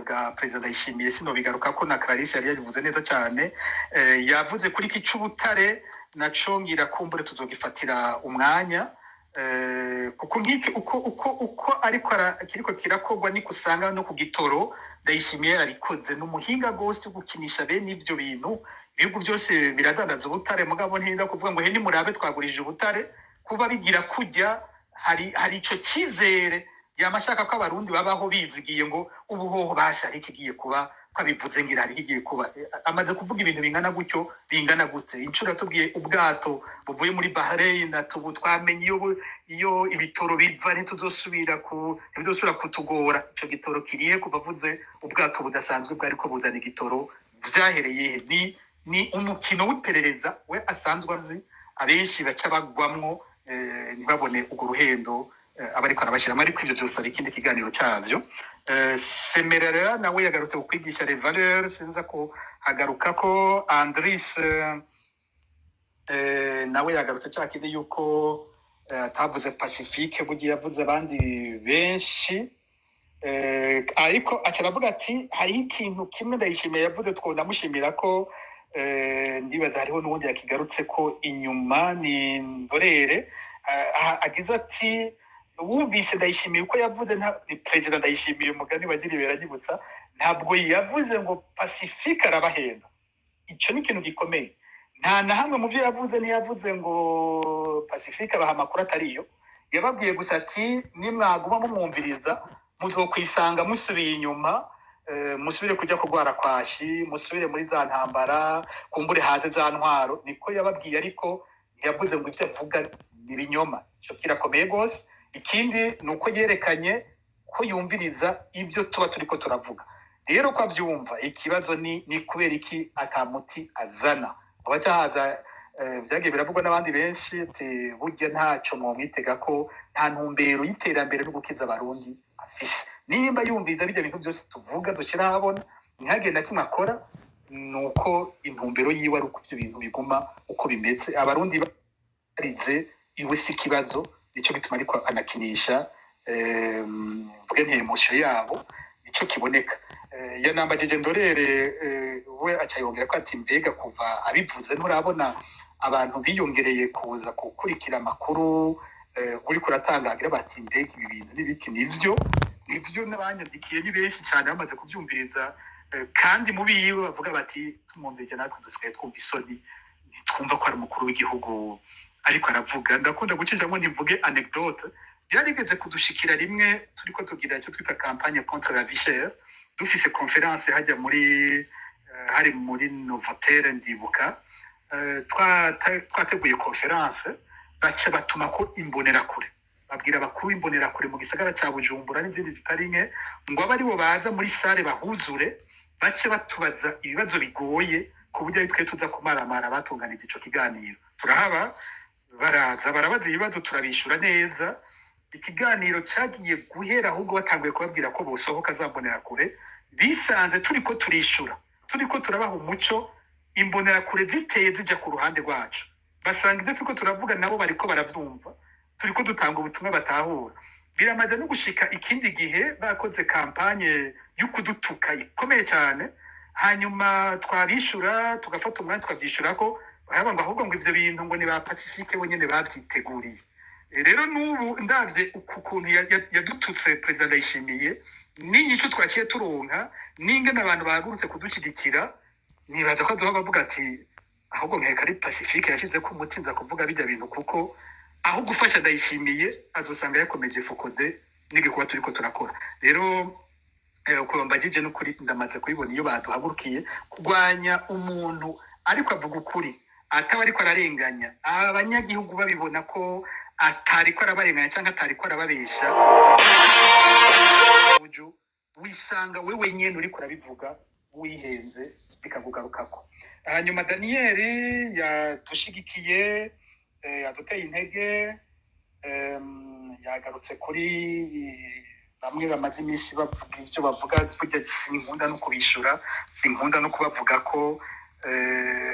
bwa Perezida Ndayishimiye, sinobigaruka ko na Clarisse yari yabivuze neza cyane. Yavuze kuri iki c'ubutare, naco ngira kumbure tuzogifatira umwanya, kuko nk'iki uko ariko kiriko kirakorwa niko usanga no ku gitoro Ndayishimiye yarabikoze. Ni umuhinga rwose wo gukinisha bene ivyo bintu. Ibihugu byose biradandaza ubutare, mugabo ntinda kuvuga ngo he nimurabe twagurije ubutare. Kuba bigira kujya hari ico cizere yama ashaka ko Abarundi babaho bizigiye ngo ubu hoho basi hari ikigiye kuba. Ko abivuze ngira hariho igiye kuba. Amaze kuvuga ibintu bingana gutyo, bingana gute? Inshuro yatubwiye ubwato buvuye muri Bahrain, atubu twamenye iyo ibitoro biva, ntituzosubira kutugora. Ico gitoro kirihe kuva avuze ubwato budasanzwe bwariko buzana igitoro? Vyahereye he? Ni umukino w'iperereza we asanzwe azi, abenshi baca bagwamwo, ntibabone urwo ruhendo aba ariko arabashyiramo. Ariko ibyo byose hari ikindi kiganiro cyabyo. Semerera nawe yagarutse ku kwigisha les valeurs, sinza ko hagaruka ko Andris nawe yagarutse cya kindi yuko atavuze Pacifique, bugiye yavuze abandi benshi. Ariko aca aravuga ati hariho ikintu kimwe Ndayishimiye yavuze twonamushimira ko ndibaza hariho n'uwundi yakigarutse ko inyuma, ni Ndorere. Agize ati wumvise Ndayishimiye uko yavuze, ni perezida Ndayishimiye, umugani wagiriwe biranyibutsa, ntabwo yavuze ngo Pacifique arabahenda. Icyo ni ikintu gikomeye. Nta na hamwe mu byo yavuze ntiyavuze ngo Pacifique abaha amakuru atariyo. Yababwiye gusa ati nimwaguma mumwumviriza muzokwisanga musubiye inyuma, musubire kujya kurwara kwashi, musubire muri za ntambara, kumbure haze za ntwaro. Niko yababwiye, ariko ntiyavuze ngo ibyo avuga ni ibinyoma. Icyo kirakomeye rwose. Ikindi ni uko yerekanye ko yumviriza ibyo tuba turiko turavuga. Rero ko avyumva, ikibazo ni kubera iki atamuti azana? Abaca haza vyagiye biravugwa n'abandi benshi ati burya ntaco mwomwitega ko nta ntumbero y'iterambere no gukiza Abarundi afise. Nimba yumviriza bijya bintu byose tuvuga dushyira ahabona, ntihagende na kimwe akora, ni uko intumbero yiwe ari uko ibyo bintu biguma uko bimeze, Abarundi barize iwe si ikibazo. Nico gituma ariko anakinisha mvuge nti émotion yabo, nico kiboneka. Yanambajije Ndorere, we aca yongera ko ati mbega kuva abivuze nturabona abantu biyongereye kuza gukurikira amakuru uriko uratanga, agira bati mbega ibi bintu n'ibiki? Nivyo n'abanyandikiye ni benshi cyane bamaze kubyumviriza, kandi mu biwe bavuga bati tumwumvirije natwe dusigaye twumva isoni, ntitwumva ko ari umukuru w'igihugu ariko aravuga. Ndakunda gucishamo ntivuge anecdote. Byarigeze kudushikira rimwe turiko tugira icyo twita campagne contre la vie chère, dufise conférence hajya muri hari muri Novotel ndibuka. Twateguye conférence, baca batuma ko imbonerakure, babwira abakuru b'imbonerakure mu gisagara ca Bujumbura n'izindi zitari nke ngo abe aribo baza muri salle bahuzure, bace batubaza ibibazo bigoye ku buryo ari twe tuza kumaramara. Batunganije ico kiganiro, turahaba, baraza barabaza ibibazo, turabishura neza. Ikiganiro cagiye guhera ahubwo batanguye kubabwira ko bosohoka za mbonerakure, bisanze turiko turishura, turiko turabaha umuco, imbonerakure ziteye zija ku ruhande rwacu, basanga ibyo turiko turavuga nabo bariko baravyumva, turiko dutanga ubutumwa batahura. Biramaze no gushika ikindi gihe bakoze campagne yo kudutuka ikomeye cyane, hanyuma twabishura, tugafata umwanya tukavyishurako, baravuga ngo ahubwo ngo ivyo bintu ngo ni ba Pacifique bonyene bavyiteguriye. Rero n'ubu ndavye uku kuntu yadututse perezida Ndayishimiye n'inyico twaciye turonka n'ingene abantu bahagurutse kudushyigikira, nibaza ko aduha bavuga ati ahubwo nkeka ari Pacifique yashyize ko umuti nza kuvuga bijya bintu, kuko aho gufasha Ndayishimiye azosanga yakomeje FOCODE n'igikorwa turiko turakora. Rero uko mbagije n'ukuri ndamaze kubibona, iyo baduhagurukiye kurwanya umuntu ariko avuga ukuri, ataba ariko ararenganya abanyagihugu, babibona ko atariko arabarenganya cyangwa atariko arababesha, uju wisanga wewe nyene uriko urabivuga wihenze, bikakugarukako. Hanyuma Daniyeli yadushigikiye, yaduteye intege, yagarutse kuri bamwe bamaze iminsi bavuga ibyo bavuga. Burya sinkunda no kubishura, sinkunda no kubavuga ko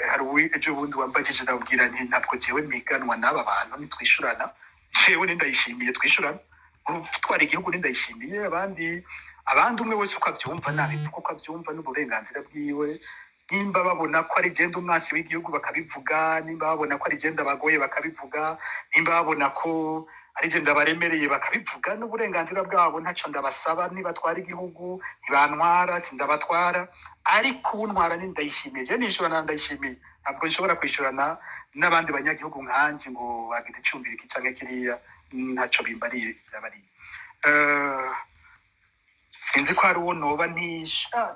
hari ejo bundi wambajije, ndabwira nti ntabwo jewe mpiganwa n'aba bantu, ntitwishurana. Jewe ni Ndayishimiye twishurana, gutwara igihugu ni Ndayishimiye. Abandi umwe wese uko avyumva nabivuga uko avyumva, n'uburenganzira bwiwe. Nimba babona ko ari genda umwasi w'igihugu bakabivuga, nimba babona ko ari genda bagoye bakabivuga, nimba babona ko ari genda baremereye bakabivuga, n'uburenganzira bwabo. Ntaco ndabasaba, nibatwara igihugu ntibantwara, sindabatwara, ariko uwuntwara ni Ndayishimiye. Je nishurana na Ndayishimiye, ntabwo nshobora kwishurana n'abandi banyagihugu nkanje ngo bagira icumbiri iki canke kiriya, ntaco bimbariye byabariye. Sinzi ko hari uwo noba ntisha.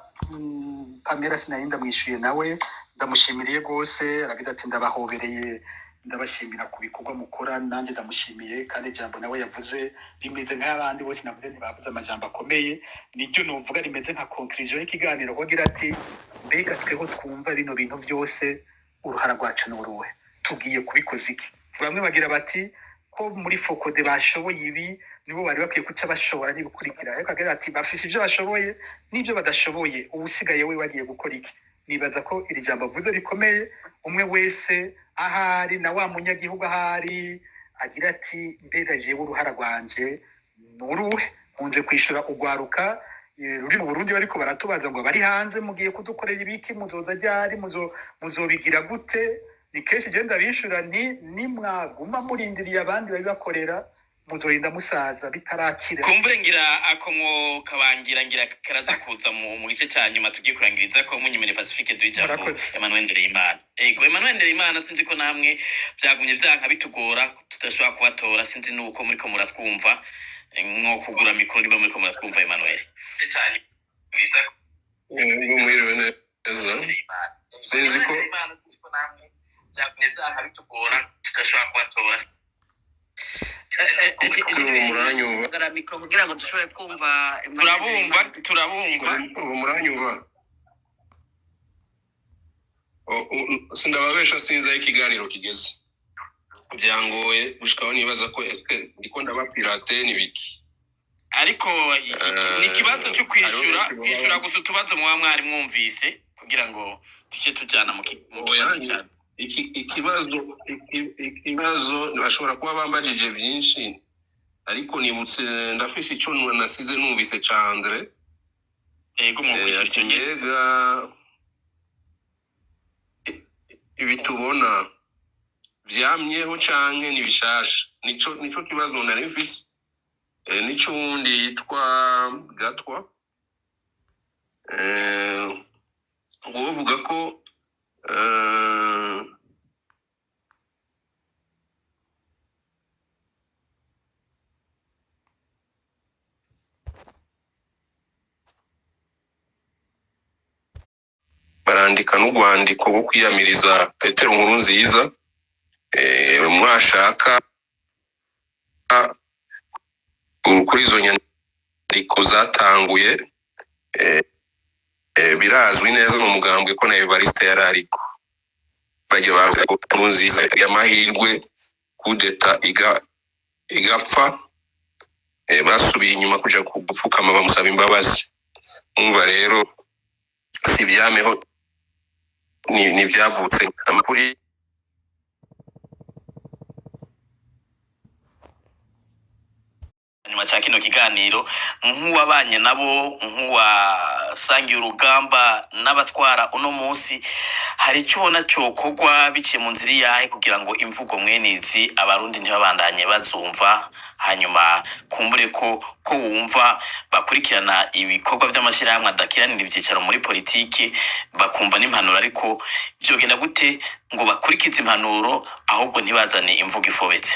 Pamela sinari ndamwishuye, nawe ndamushimiriye rwose. Aragira ati ndabahobereye, ndabashimira ku bikorwa mukora. Nanjye ndamushimiye, kandi ijambo nawe yavuze rimeze nk'abandi bose navuze, ntibavuze amajambo akomeye. Niryo novuga rimeze nka conclusion y'ikiganiro, ko agira ati mbega tweho twumva bino bintu byose, uruhara rwacu ni uruhe? Tugiye kubikoza iki? Bamwe bagira bati ko muri FOCODE bashoboye ibi, nibo bari bakwiye kuca bashobora n'ibikurikira. Ariko agira ati bafise ibyo bashoboye n'ibyo badashoboye, uwusigaye we bagiye gukora iki? Nibaza ko iri jambo avuze rikomeye. Umwe wese ahari na wa munyagihugu ahari agira ati mbega jewe uruhara rwanje ni uruhe? Nkunze kwishura ugwaruka ruri mu Burundi bariko baratubaza ngo bari hanze, mugiye kudukorera ibiki? Muzoza ryari? Muzobigira gute? Ni kenshi je ndabishura nti nimwaguma murindiriye abandi babibakorera, muzorinda musaza bitarakira. Kumbure ngira akomwo kabangira ngira karaza kuza mu gice cya nyuma tugiye kurangiriza ko munyemere Pacifique duhe ijambo. Murakoze. Emmanuel Ndereyimana. Ego, Emmanuel Ndereyimana, sinzi ko namwe byagumye byanka bitugora tudashobora kubatora. Sinzi nuko muriko muratwumva, nko kugura mikoro niba muriko muratwumva, Emmanuel. Ubwo mwiriwe neza, sinzi ko Byagumye byanka bitugora tudashobora kubatora. ubu muranyumva? Kugara mikoro kugira ngo dushobore kumva Emmanuel. Turabumva, turabumva. Ubu muranyumva? Sindababesha, sinzi aho ikiganiro kigeze, byangoye gushikaho. Nibaza ko ese ndiko ndaba pirate n'ibiki? Ariko ni ikibazo cyo Hariho kwishura benshi baba kwishura gusa utubazo muba mwari mwumvise kugira ngo tujye tujyana mu Oya, kibazo cyane. Ikibazo bashobora kuba bambajije byinshi, ariko nibutse ndafise ico nasize numvise ca Andre. Yego, mu kwishyura Ati icyo gihe. Mbega ibi tubona vyamyeho canke ni bishasha? Nico kibazo nari mfise. Nico wundi yitwa Gatwa, wovuga ko barandika n'urwandiko rwo kwiyamiriza Petero Nkurunziza. Mwashaka kuri izo nyandiko zatanguye, birazwi neza mu mugambwe ko na Evariste yari ariko bajya bavuga ko Nkurunziza amahirwe kudeta igapfa, basubiye inyuma kuja gupfukama bamusaba imbabazi. Umva rero, si ibyameho, ni ibyavutse amakuru. Nyuma cya kino kiganiro, nk'uwabanye nabo, nk'uwasangiye urugamba n'abatwara uno munsi, hari icyo ubona cyokorwa biciye mu nzira iyahe kugira ngo imvugo mwene izi Abarundi ntibabandanye bazumva? Hanyuma kumbure ko wumva bakurikirana ibikorwa by'amashyirahamwe adakiranira ibyicaro muri politiki, bakumva n'impanuro, ariko byogenda gute ngo bakurikize impanuro ahubwo ntibazane imvugo ifobetse?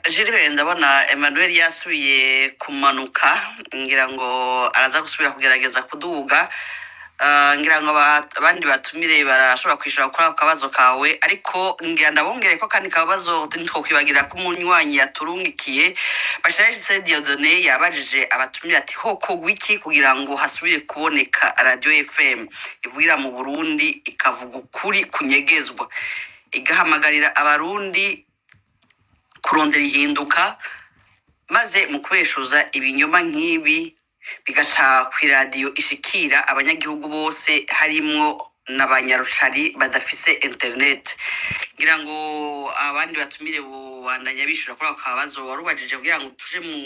Gilbert, ndabona Emmanuel yasubiye kumanuka, ngira ngo araza gusubira kugerageza kuduga. Ngira ngo abandi batumire barashobora kwishura kuri ako kabazo kawe, ariko ngira ndabongere ko kandi kabazo ntitwokwibagira ko umunywanyi yaturungikiye Bashiraje Dieudonné yabajije abatumire ati hokorwa iki kugira ngo hasubire kuboneka radio FM ivugira mu Burundi, ikavuga ukuri kunyegezwa, igahamagarira Abarundi kurondera ihinduka, maze mu kubeshuza ibinyoma nk'ibi bigaca ku iradiyo ishikira abanyagihugu bose, harimwo n'abanyarucari badafise internet? Ngira ngo abandi batumire bubandanya bishura kuri ako kabazo warubajije kugira ngo tuje mu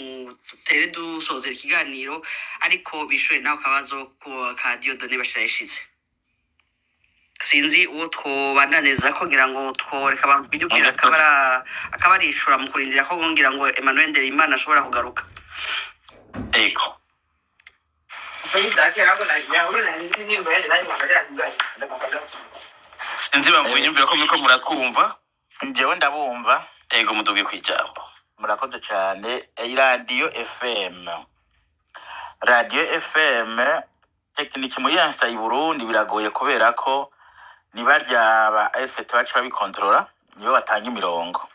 dutere dusozera ikiganiro, ariko bishure nawe kabazo ka Dieudonné Bashirayishize. Sinzi uwo twobandaniriza ko, ngira ngo tworeka abantu bijukira akabarishura mu kurindira ko ngira ngo Emmanuel Ndereyimana ashobora kugaruka. Ego. Sinzi bamvuye inyumvira ko muriko muratwumva. Njyewe ndabumva. Ego, muduge kwijambo. Murakoze cyane. Iradiyo FM Radiyo FM technique muri yansa i Burundi biragoye, kubera ko ni barya ba ST baca babikontorora, nibo batanga imirongo.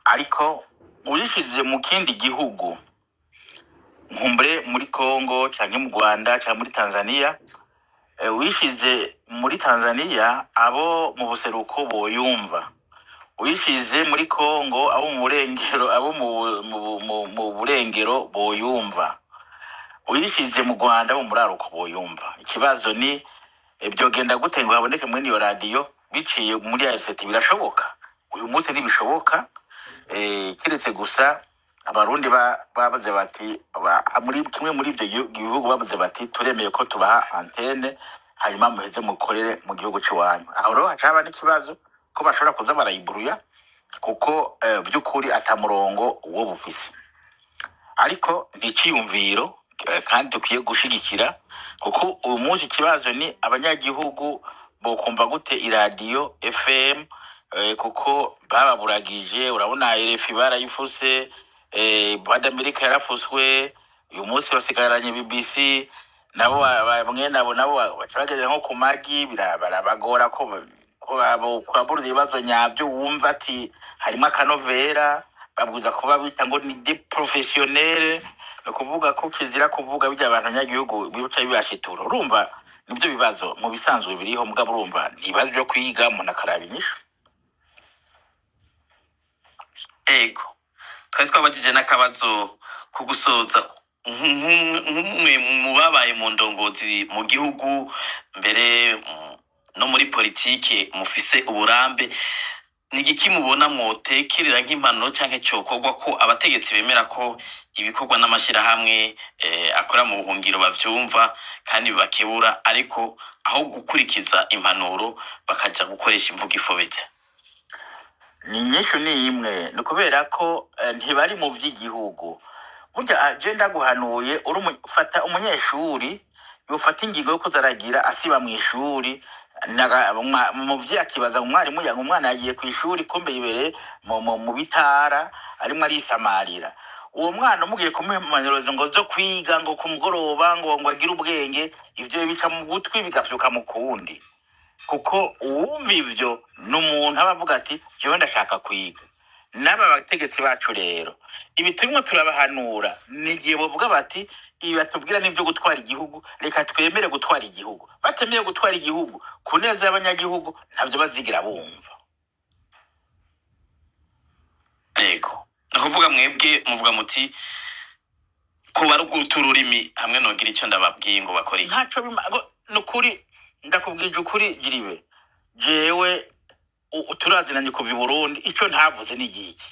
Ariko uyishize mu kindi gihugu, nkumbure muri Congo canke mu Rwanda canke muri Tanzania, uyishize muri Tanzania abo mu buseruko boyumva, uyishize muri Congo abo mu burengero, abo mu burengero boyumva, uyishize mu Rwanda abo mu buraruko boyumva. Ikibazo ni byogenda gute ngo haboneke muri iyo radiyo biciye muri RCT? Birashoboka? Uyu munsi ntibishoboka, kiretse gusa Abarundi bavuze bati muri kimwe muri ibyo bihugu bavuze bati: "Turemeye ko tubaha antenne, hanyuma muheze mukorere mu gihugu c'iwanyu." Aho rero haca haba n'ikibazo ko bashobora kuza barayiburuya, kuko vy'ukuri ata murongo wo bufise. Ariko ni iciyumviro, kandi dukwiye gushigikira, kuko uyu munsi ikibazo ni abanyagihugu bokumva gute iradiyo FM, kuko bababuragije. Urabona RFI barayifuse, Voix d'Amerique yarafuswe, uyu munsi basigaranye BBC. Nabo bamwe nabo baca bageze nko ku magi, barabagora ko kwabura ibibazo nyabyo. Wumva ati harimo akanovera, babwiza kuba bita ngo ni des professionnels, ni ukuvuga ko kizira kuvuga bijya abantu abanyagihugu bica bibashitura. Urumva nibyo bibazo mu bisanzwe biriho, mugabo urumva ni ibibazo byo kwiga, umuntu akaraba inyishu. Ego, twari twabajije n'akabazo ko gusoza. Nk'umwe mu babaye mu ndongozi mu gihugu mbere, no muri politike mufise uburambe, ni igiki mubona mwotekerera nk'impanuro canke cokorwa ko abategetsi bemera ko ibikorwa n'amashirahamwe akora mu buhungiro bavyumva kandi bibakebura, ariko aho gukurikiza impanuro bakaja gukoresha imvugo ifobetse? Ni inyishu ni imwe, ni ukubera ko ntibari mu vy'igihugu. Burya je ndaguhanuye, uri fata umunyeshuri yofata ingingo yo kuzaragira asiba mw'ishuri, umuvyeyi akibaza ngo umwarimu yanga umwana yagiye kw'ishuri, kumbe yibereye mu bitara arimwo arisamarira. Uwo mwana umugiye kumuha impanuro ngo zo kwiga ngo ku mugoroba ngo agire ubwenge, ivyo bica mu gutwi bigafyuka mu kundi, kuko uwumva ivyo ni umuntu aba avuga ati: "Jewe ndashaka kwiga." N'aba bategetsi bacu rero, ibi turimo turabahanura, ni igihe bavuga bati: "Ibi batubwira n'ibyo gutwara igihugu, reka twemere gutwara igihugu." Batemeye gutwara igihugu ku neza y'abanyagihugu, ntabyo bazigira bumva. Ego, ni ukuvuga mwebwe muvuga muti kuba ari uguta ururimi hamwe nogira icyo ndababwiye ngo bakore iki? Ntaco ni ukuri, ndakubwije ukuri jiribe, jewe turazinanye kuva i Burundi, ico ntavuze ni igiki?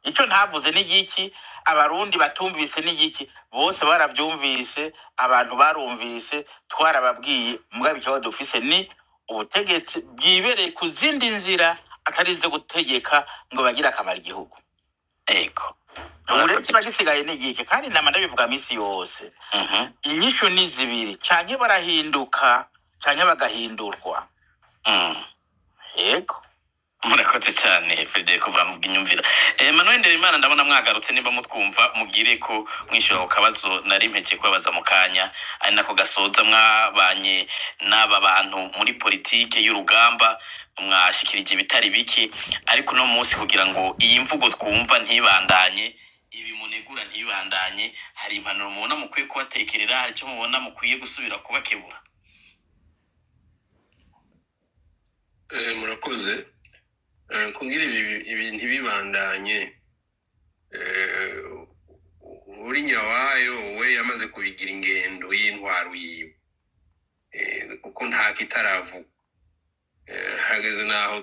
Icyo ntavuze ni igiki? Abarundi batumvise ni igiki? Bose barabyumvise, abantu barumvise, twarababwiye. Mugabo ikibazo dufise ni ubutegetsi bwibereye ku zindi nzira atari izo gutegeka ngo bagire akamaro igihugu. Ego. Ubu rero kiba gisigaye ni igiki? Kandi nama ndabivuga misi yose, inyishu ni zibiri: canke barahinduka canke bagahindurwa. Yego. Murakoze cyane Frederico Bamuginyumvira. Emmanuel Nderimana, ndabona mwagarutse. Nimba mutwumva, mubwire ko mwishyura ku kabazo nari mpeke kubabaza mu kanya, ari nako gasoza. Mwabanye n'aba bantu muri politike y'urugamba, mwashikirije ibitari bike, ariko uno munsi kugira ngo iyi mvugo twumva ntibandanye, ibi munegura ntibandanye, hari impanuro mubona mukwiye kubatekerera? Hari icyo mubona mukwiye gusubira kubakebura? Murakoze. Kugira ibi ntibibandanye, uri nyawayo we yamaze kubigira ingendo y'intwaro yiwe, kuko nta kitaravuga. Hageze n'aho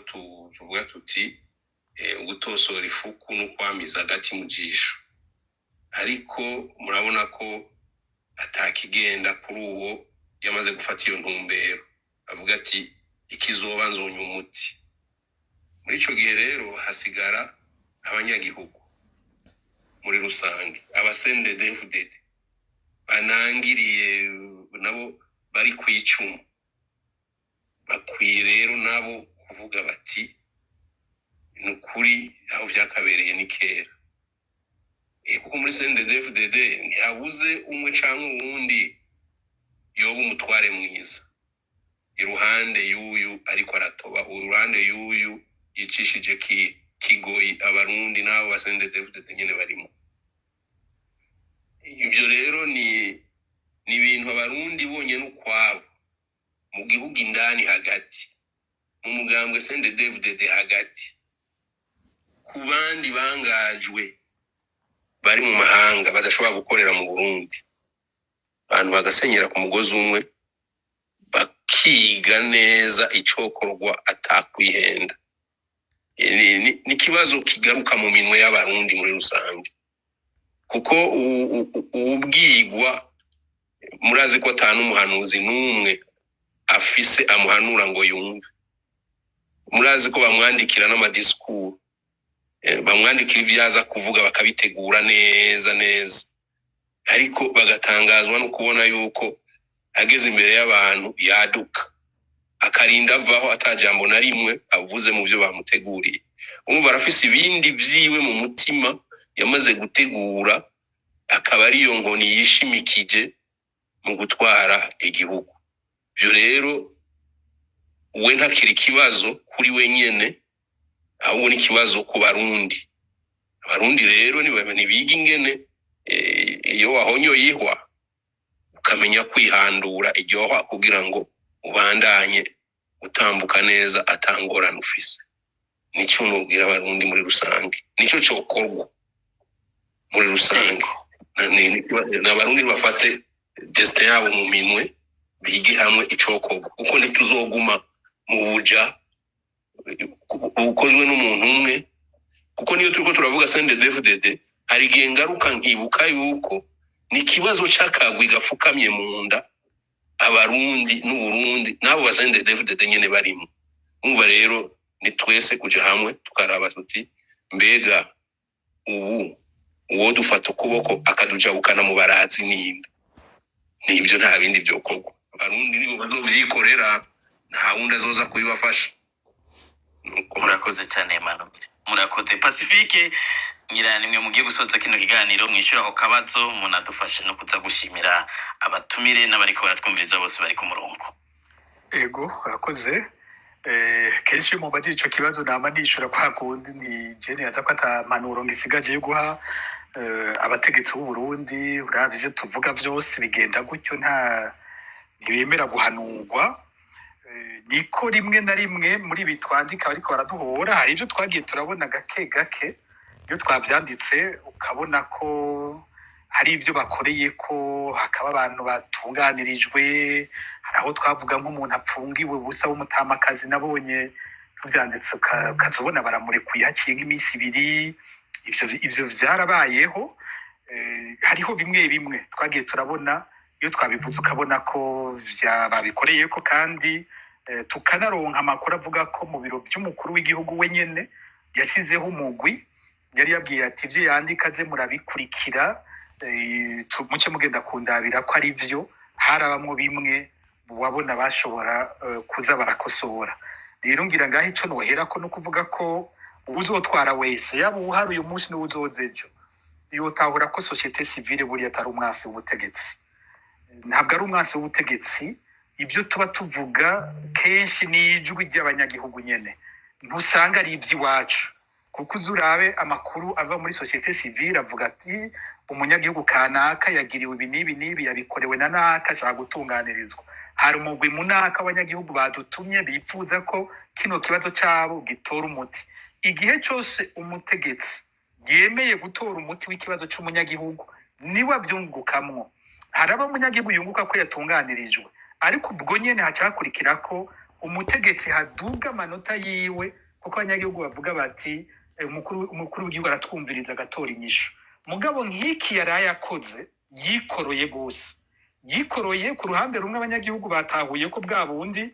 tuvuga tuti ugutosora ifuku no kwamiza agati mu jisho, ariko murabona ko atakigenda kuri uwo yamaze gufata iyo ntumbero, avuga ati: "Ikizoba nzonya umuti." Muri ico gihe rero hasigara abanyagihugu muri rusange, abasendedefudede banangiriye nabo bari ku icumu, bakwiye rero nabo kuvuga bati: "Ni ukuri aho vyakabereye ni kera." Kuko Kuko muri CNDD-FDD ntihabuze umwe canke uwundi yoba umutware mwiza iruhande y'uyu ariko aratoba, uruhande y'uyu yicishije kigoyi Abarundi n'abo ba CNDD-FDD nyene barimo. Ibyo rero ni ibintu Abarundi bonyene ukwabo mu gihugu indani, hagati mu mugambwe CNDD-FDD, hagati ku bandi bangajwe bari mu mahanga badashobora gukorera mu Burundi, abantu bagasenyera ku mugozi umwe, bakiga neza icokorwa atakwihenda. Ni ikibazo kigaruka mu minwe y'Abarundi muri rusange, kuko uwubwigwa murazi ko ata n'umuhanuzi n'umwe afise amuhanura ngo yumve. Murazi ko bamwandikira n'amadisikuru, bamwandikira ibyo aza kuvuga, bakabitegura neza neza, ariko bagatangazwa no kubona yuko ageze imbere y'abantu yaduka, akarinda avaho ata jambo na rimwe avuze mu byo bamuteguriye. Umva, arafise ibindi vyiwe mu mutima yamaze gutegura, akaba ariyo nkoni yishimikije mu gutwara igihugu. Ibyo rero we ntakiri ikibazo kuri we nyene, ahubwo ni ikibazo ku Barundi. Abarundi rero nibiga ingene iyo wahonyoye ihwa ukamenya kwihandura iryo hwa kugira ngo ubandanye utambuka neza atangorane ufise. Nico nobwira Abarundi muri rusange, nico cokorwa muri rusange. N'Abarundi bafate destin yabo mu minwe, bige hamwe icokorwa, kuko ntituzoguma mu buja bukozwe n'umuntu umwe. Kuko niyo turiko turavuga CNDD-FDD, hari igihe ngaruka nkibuka yuko ni ikibazo c'akagwi gafukamye mu nda Abarundi n'Uburundi n'abo ba CNDD-FDD nyene barimo. Umva rero, ni twese kuja hamwe tukaraba tuti: mbega ubu uwo dufata ukuboko akadujabukana mu barazi ninde? Nibyo, nta bindi byokorwa. Abarundi nibo bazovyikorera, nta wundi azoza kubibafasha. Nuko. Murakoze cyane, Emmanuel, murakoze. Pacifique, ngira nimwe mugiye gusoza kino kiganiro, mwishyura ako kabazo, munadufashe no kuza gushimira abatumire n'abariko baratwumviriza bose bari ku murongo. Ego, urakoze. Kenshi iyo mumbaje ico kibazo nama nishura kwa kundi ni je nibaza ko ata mpanuro ngisigaje yo guha abategetsi b'u Burundi. Uravye ivyo tuvuga vyose bigenda gutyo, nta ntibemera guhanurwa. Niko rimwe na rimwe muri ibi twandika bariko baraduhora. Hari ibyo twagiye turabona gake gake iyo twavyanditse, ukabona ko hari ibyo bakoreye, ko hakaba abantu batunganirijwe. Hari aho twavuga nk'umuntu apfungiwe ubusa w'umutamakazi, nabonye tuvyanditse, ukaza ubona baramurekuye haciye nk'iminsi 2. Ivyo vyarabayeho. Hariho bimwe bimwe twagiye turabona iyo twabivuze, ukabona ko babikoreye ko, kandi tukanaronka amakuru avuga ko mu biro vy'umukuru w'igihugu wenyene yashyizeho umugwi, yari yabwiye ati: "Ivyo yandika aze murabikurikira, muce mugenda kundabira ko ari vyo." Harabamwo bimwe wabona bashobora kuza barakosora. Rero ngira ngaho ico noherako no kuvuga ko uwuzotwara wese, yaba uwuhari uyu munsi n'uwuzoza ejo, yotahura ko société civile buriya atari umwasi w'ubutegetsi, ntabwo ari umwasi w'ubutegetsi. Ibyo tuba tuvuga kenshi ni ijwi ry'abanyagihugu nyene, ntusanga ari iby'iwacu, kuko uzi urabe amakuru ava muri société civile avuga ati: "Umunyagihugu kanaka yagiriwe ibi n'ibi n'ibi, yabikorewe na naka, ashaka gutunganirizwa. Hari umugwi munaka w'abanyagihugu badutumye bifuza ko kino kibazo cyabo gitora umuti." Igihe cyose umutegetsi yemeye gutora umuti w'ikibazo c'umunyagihugu, niwe avyungukamwo. Haraba umunyagihugu yunguka ko yatunganirijwe, ariko ubwo nyene hacakurikira ko umutegetsi haduga amanota yiwe, kuko abanyagihugu bavuga bati: "Umukuru w'igihugu aratwumviriza, agatora inyishu." Mugabo nk'iki yaraye akoze, yikoroye gose, yikoroye. Ku ruhande rumwe abanyagihugu batahuye ko bwa bundi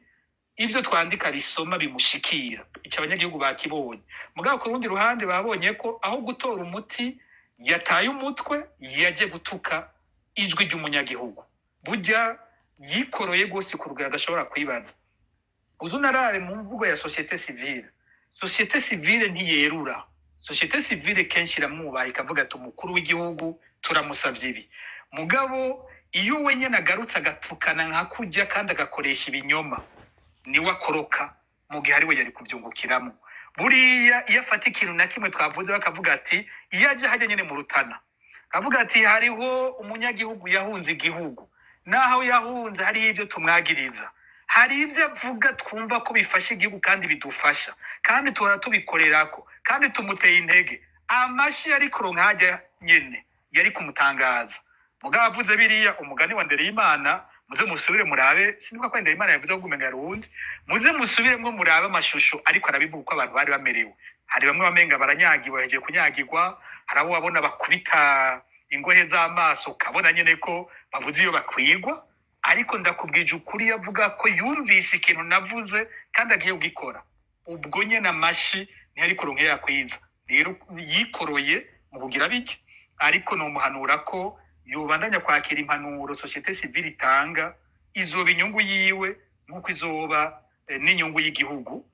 ibyo twandika bisoma bimushikira, icyo abanyagihugu bakibonye. Mugabo ku rundi ruhande babonye ko aho gutora umuti yataye umutwe, yaje gutuka ijwi ry'umunyagihugu. Burya yikoroye rwose ku rugero adashobora kwibaza. Uzi unarabe mu mvugo ya société civile, société civile ntiyerura. Société civile kenshi iramwubaha, ikavuga ati umukuru w'igihugu turamusavye ibi. Mugabo iyo we nyene agarutse agatukana nka kurya kandi agakoresha ibinyoma, niwe akoroka mu gihe ari we yari kubyungukiramo. Buriya iyo afata ikintu na kimwe twavuze, bakavuga ati iyo aje hajya nyene mu Rutana akavuga ati hariho umunyagihugu yahunze igihugu, naho yahunze hariho ibyo tumwagiriza, hari ibyo avuga twumva ko bifasha igihugu kandi bidufasha kandi tuhora tubikorerako kandi tumuteye intege, amashi yari kuronka hajya nyene yari kumutangaza. Mugabo avuze biriya, umugani wa Ndereyimana, muze musubire murabe, sinibuka ko Ndereyimana yavuze ko umenga rundi, muze musubiremwo murabe amashusho ariko arabivuga uko abantu bari bamerewe. Hari bamwe bamenga baranyagiwe, bahejeje kunyagirwa, hari abo wabona bakubita ingohe z'amaso, ukabona nyene ko babuze iyo bakwigwa. Ariko ndakubwije ukuri, yavuga ko yumvise ikintu navuze kandi agiye kugikora, ubwo nyene amashi ntiyari kuronka iyo yakwiza. Rero yikoroye mu kugira bike, ariko nomuhanura ko yobandanya kwakira impanuro société civile itanga, izoba inyungu yiwe nk'uko izoba n'inyungu y'igihugu.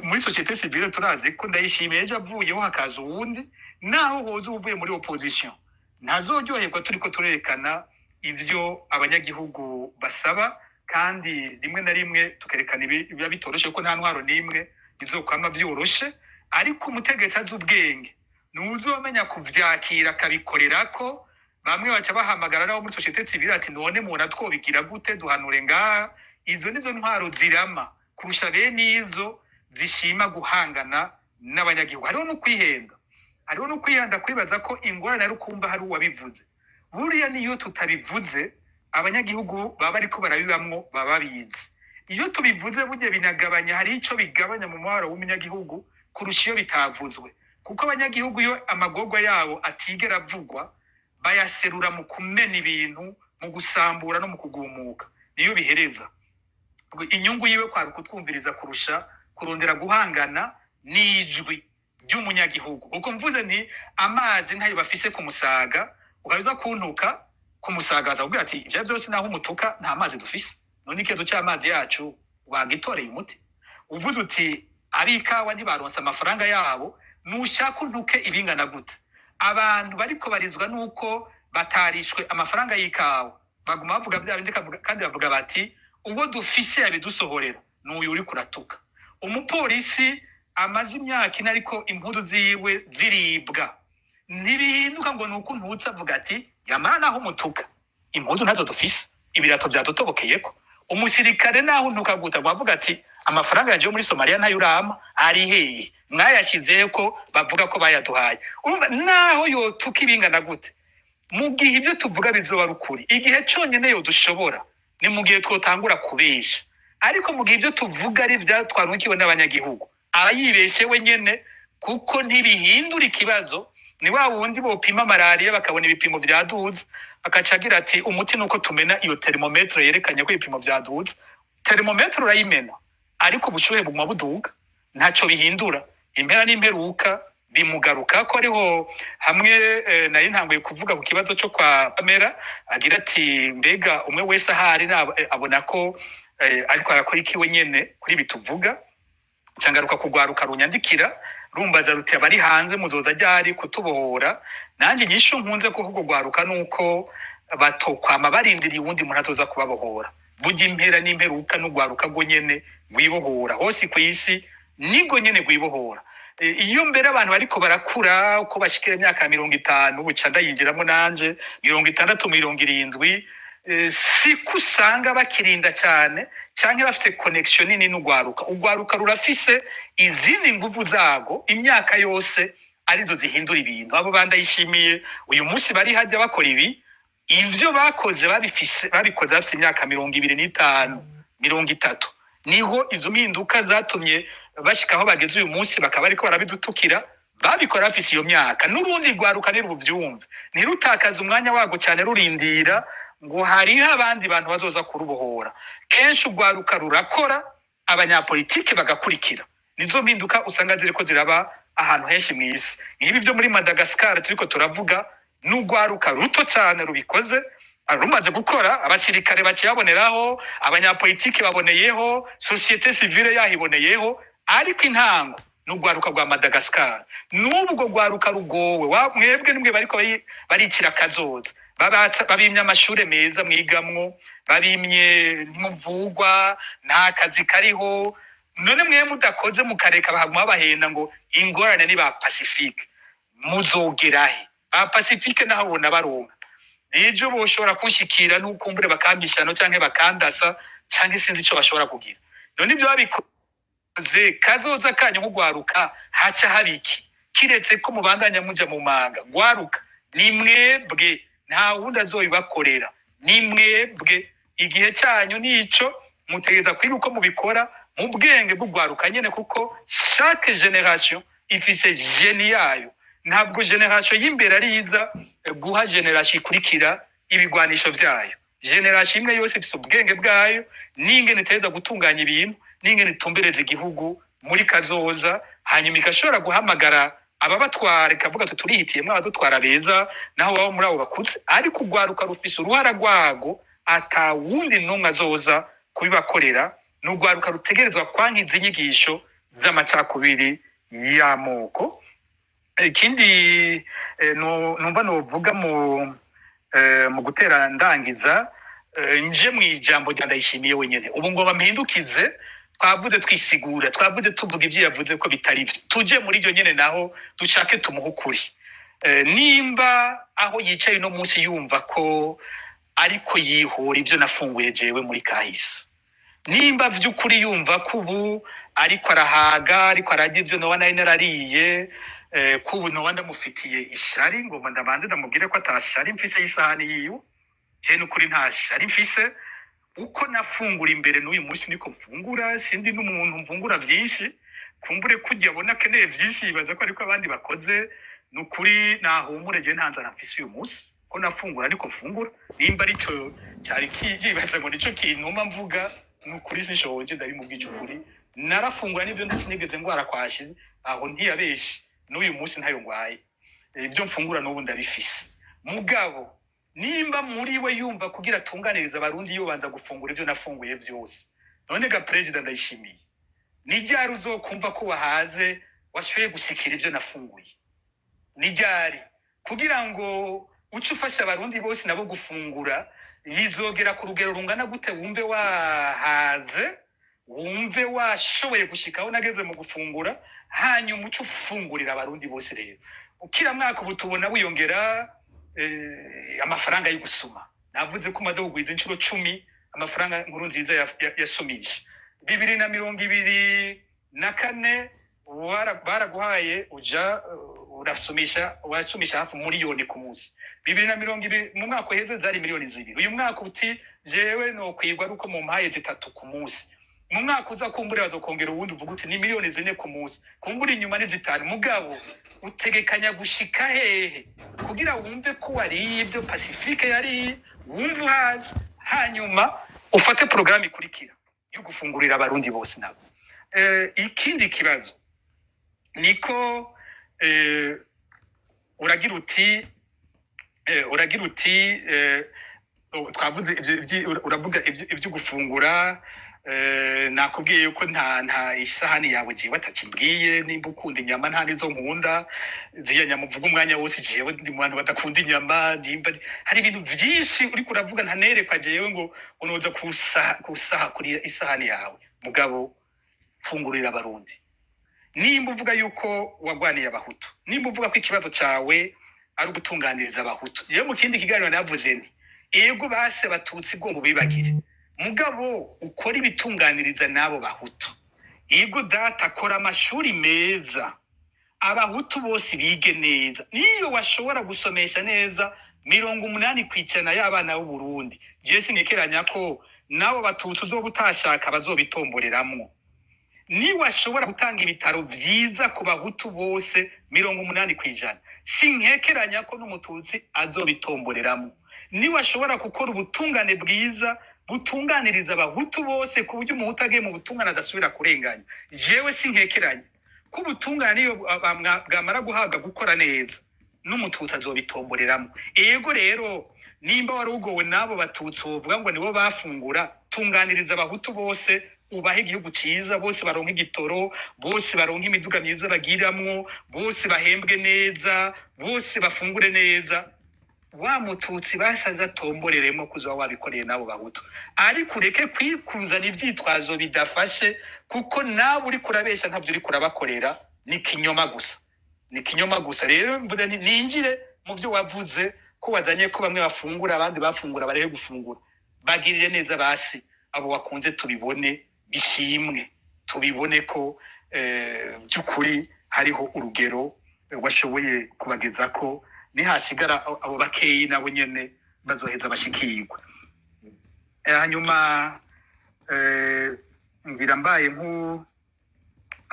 Muri société civile turazi ko Ndayishimiye ejo avuyeho hakaza uwundi, naho hoza uvuye muri opposition, ntazoryoherwa turiko turerekana ivyo abanyagihugu basaba, kandi rimwe na rimwe tukerekana biba bitoroshe, kuko nta ntwaro n'imwe bizokwama vyoroshe. Ariko umutegetsi azi ubwenge nuwuzomenya kuvyakira akabikorerako. Bamwe baca bahamagara nabo muri société civile ati none mubona twobigira gute, duhanure ngaha. Izo nizo ntwaro zirama kurusha bene izo zishima guhangana n'abanyagihugu. Hariho no kwihenda kwibaza ko ingorane ari ukumva hari uwabivuze. Buriya niyo tutabivuze, abanyagihugu baba bariko barabibamwo baba babizi. Iyo tubivuze burya binagabanya, hari ico bigabanya mu mubabaro w'umunyagihugu kurusha iyo bitavuzwe, kuko abanyagihugu iyo amagorwa yabo atigera avugwa bayaserura mu kumena ibintu, mu gusambura no mu kugumuka. Niyo bihereza inyungu yiwe kwari ukutwumviriza kurusha kurondera guhangana n'ijwi ry'umunyagihugu. Kuko mvuze nti amazi ntayo bafise ku Musaga, ukaza kuntuka ku Musaga, aza ati ivyo vyose naho umutuka nta mazi dufise, none ikibazo c'amazi yacu wagitoreye umuti? Uvuze uti abikawa ntibaronse amafaranga yabo, nushaka untuke ibingana gute, abantu bariko barizwa nuko batarishwe amafaranga y'ikawa, baguma bavuga vya bindi kandi bavuga bati ubwo dufise yabidusohorera n'uyu uri kuratuka. Umupolisi amaze imyaka 4 ariko impuzu ziwe ziribwa, ntibihinduka ngo ni uko untutse, avuga ati yamara naho umutuka impuzu ntazo dufise, ibirato byadutobokeyeko. Umusirikare naho untuka guta avuga ati amafaranga yaje yo muri Somalia ntayo urama ari hehe, mwayashyizeho ko bavuga ko bayaduhaye. Urumva naho yotuka ibingana gute, mu gihe ibyo tuvuga bizoba ari ukuri, igihe cyonyine yodushobora ni mu gihe twotangura kubesha. Ariko mu gihe ibyo tuvuga ari ibyatwarukiwe n'abanyagihugu, aba yibeshe we nyene, kuko ntibihindura ikibazo. Ni wa wundi bopima malariya bakabona ibipimo vyaduze, bakaca agira ati umuti nuko tumena iyo thermomètre yerekanye ko ibipimo vyaduze. Thermomètre urayimena, ariko ubushuhe buguma buduga, ntaco bihindura. Impera n'imperuka bimugaruka ko ariho hamwe. Nari ntanguye kuvuga ku kibazo cyo kwa Pamela, agira ati mbega umwe wese ahari abona ko ariko arakora ikiwe nyene kuri ibi tuvuga. Cangaruka kugwaruka runyandikira rumbaza ruti abari hanze muzoza ryari kutubohora? Nanjye inyishu nkunze kuvuga ugwaruka nuko batokwama barindiriye uwundi muntu azoza kubabohora. Burya impera n'imperuka n'ugwaruka rwo nyene rwibohora hose kw'isi, nibwo nyene rwibohora. Iyo mbere abantu bariko barakura, uko bashikira imyaka 50, buca ndayinjiramo nanje, 60, 70, siko usanga bakirinda cyane canke bafite connexion nini n'ugwaruka. Ugwaruka rurafise izindi nguvu zago imyaka yose, arizo zihindura ibintu. Abo bandayishimiye uyu munsi bari hajya bakora ibi, ivyo bakoze babifise, babikoze bafite imyaka 25, 30, niho izo mpinduka zatumye bashika aho bageze uyu munsi, bakaba bariko barabidutukira. Babikora bafise iyo myaka. N'urundi rwaruka ntirubuvyumve, ntirutakaze umwanya warwo cyane rurindira ngo hariho abandi bantu bazoza kurubohora. Kenshi urwaruka rurakora, abanyapolitike bagakurikira. Nizo mpinduka usanga ziriko ziraba ahantu henshi mw'isi, nk'ibi byo muri Madagascar turiko turavuga, n'urwaruka ruto cyane rubikoze, rumaze gukora, abasirikare bakiyaboneraho, abanyapolitike baboneyeho, société civile yahiboneyeho, ariko intango N'urwaruka rwa Madagascar n'ubwo rwaruka rugowe. Mwebwe nimwe bariko baricira akazoza. Babimye amashure meza mwigamwo, babimye, ntimuvugwa, nta kazi kariho. None mwe mudakoze, mukareka bahaguma babahenda ngo ingorane ni ba Pacifique, muzogerahe? Ba Pacifique naho ubona baronka ejo boshobora kunshikira n'ukumbure bakambishano canke bakandasa canke sinzi ico bashobora kugira. None ibyo babikoze, kazoza kanyu nk'ugwaruka haca habiki, kiretse ko mubandanya muja mu manga? Gwaruka, ni mwebwe, nta wundi azobibakorera, ni mwebwe. Igihe cyanyu nico, mutegereza kwiga uko mubikora mu bwenge bw'ugwaruka nyene, kuko chaque génération ifise génie yayo. Ntabwo génération y'imbere ari iza guha génération ikurikira ibigwanisho vyayo. Génération imwe yose ifise ubwenge bwayo n'ingene itegereza gutunganya ibintu n'ingene itumbereza igihugu muri kazoza, hanyuma igashobora guhamagara ababatwara, ikavuga ati: "Turihitiyemwo abadutwara beza." Naho baba muri abo bakuze, ariko urwaruka rufise uruhara rwago atawundi n'umwe azoza kubibakorera. Ni urwaruka rutegerezwa kwankiza inyigisho z'amacakubiri y'amoko. Ikindi numva novuga mu gutera ndangiza, nje mu ijambo rya Ndayishimiye wenyene ubu ngo bampindukize. Twavuze twisigura, twavuze tuvuga ibyo yavuze ko bitari byo. Tuje muri ibyo nyene naho dushake tumuhe ukuri. Nimba aho yicaye uno munsi yumva ko ariko yihora ibyo nafunguye jewe muri kahise, nimba vy'ukuri yumva ko ubu ariko arahaga, ariko ararya ibyo noba nari narariye, ko ubu noba ndamufitiye ishari, ngomba ndabanze ndamubwire ko atashari mfise y'isahani yiwe. Je n'ukuri nta shari mfise. Uko nafungura imbere n'uyu munsi niko mfungura. Sindi n'umuntu mfungura vyinshi. Kumbure kurya abona akeneye vyinshi, yibaza ko ariko abandi bakoze. Nukuri nahumure, je nta nzara mfise uyu munsi. Ko nafungura ariko mfungura. Nimba arico cyari kijibaza ngo nico kintuma mvuga, nukuri sinshonje, ndabimubwije ukuri. Narafungura n'ibyo, ndetse sinigeze ngwara kwashi. Aho ntiyabeshe, n'uyu munsi ntayo ngwaye. Ibyo mfungura n'ubu ndabifise. Mugabo nimba muri we yumva kugira atunganiriza Abarundi yobanza gufungura ibyo nafunguye byose, none ga perezida Ndayishimiye, ni ryari uzokumva ko wahaze, washoboye gushikira ibyo nafunguye? Ni ryari? Kugira ngo uce ufasha Abarundi bose nabo gufungura, bizogera ku rugero rungana gute wumve wahaze, wumve washoboye gushika aho nageze mu gufungura, hanyuma uce ufungurira Abarundi bose? Rero ukira mwaka ubu tubona wiyongera amafaranga yo gusuma. Navuze ko umaze kugwiza inshuro 10 amafaranga Nkurunziza yasumisha. 2024 baraguhaye uja urasumisha, wasumisha hafi miliyoni ku munsi. 2020, mu mwaka uheze, zari miliyoni 2. Uyu mwaka uti: "Jewe nokwirwa ari uko mumpaye 3 ku munsi." Mu mwaka uza kumbura bazokongera uwundi, uvuga uti ni miliyoni 4 ku munsi, kumbura inyuma ni 5. Mugabo utegekanya gushika hehe kugira wumve ko wariye ibyo Pacifique yariye, wumve uhazi, hanyuma ufate porogaramu ikurikira yo gufungurira Abarundi bose nabo? Ikindi kibazo niko uragira uti twavuze uravuga ivyo gufungura. Nakubwiye yuko nta isahani yawe jewe atakimbwiye. Nimba ukunda inyama, nta nizo nkunda ziriya nyama uvuga umwanya wose. Jewe ndi mu bantu badakunda inyama. Nimba hari ibintu vyinshi uriko uravuga ntanerekwa jewe ngo unoza kusaha kuri isahani yawe. Mugabo fungurira Abarundi. Nimba uvuga yuko wagwaniye Abahutu, nimba uvuga ko ikibazo cawe ari ugutunganiriza Abahutu, yewe mu kindi kiganiro navuze nti: "Ego base Abatutsi bwo bibagire, mugabo ukora ibitunganiriza n'abo Bahutu." Ego data, kora amashuri meza, Abahutu bose bige neza. Niyo washobora gusomesha neza 80% y'abana b'Uburundi, jewe sinkekeranya ko n'abo Batutsi uzoba utashaka bazobitomboreramwo. Niwashobora gutanga ibitaro vyiza ku Bahutu bose 80%, sinkekeranya ko n'Umututsi azobitomboreramo. Niwashobora gukora ubutungane bwiza butunganiriza Abahutu bose, ku buryo Umuhutu agiye mu butungane adasubira kurenganya, jewe sinkekeranya ko ubutungane iyo bwamara guhabwa gukora neza n'Umututsi azobitomboreramo. Ego rero, nimba wari ugowe n'abo Batutsi wovuga ngo nibo bafungura, tunganiriza Abahutu bose. Ubahe igihugu ciza, bose baronke igitoro, bose baronke imiduga myiza bagiramwo, bose bahembwe neza, bose bafungure neza. Wa mututsi basaze atomboreremo kuzoba wabikoreye n'abo bahutu, ariko ureke kwikuzana ivyitwazo bidafashe, kuko nawe uriko urabesha, ntavyo uriko urabakorera, ni kinyoma gusa, ni kinyoma gusa. Rero mvuze nti ninjire mu byo wavuze ko wazanye ko bamwe bafungura, abandi bafungura bareke gufungura. Bagirire neza basi abo wakunze, tubibone, bishimwe, tubibone ko by'ukuri hariho urugero washoboye kubagezako. Nihasigara abo bakeyi, nabo nyene bazoheza bashikirwe. Hanyuma ngira mbaye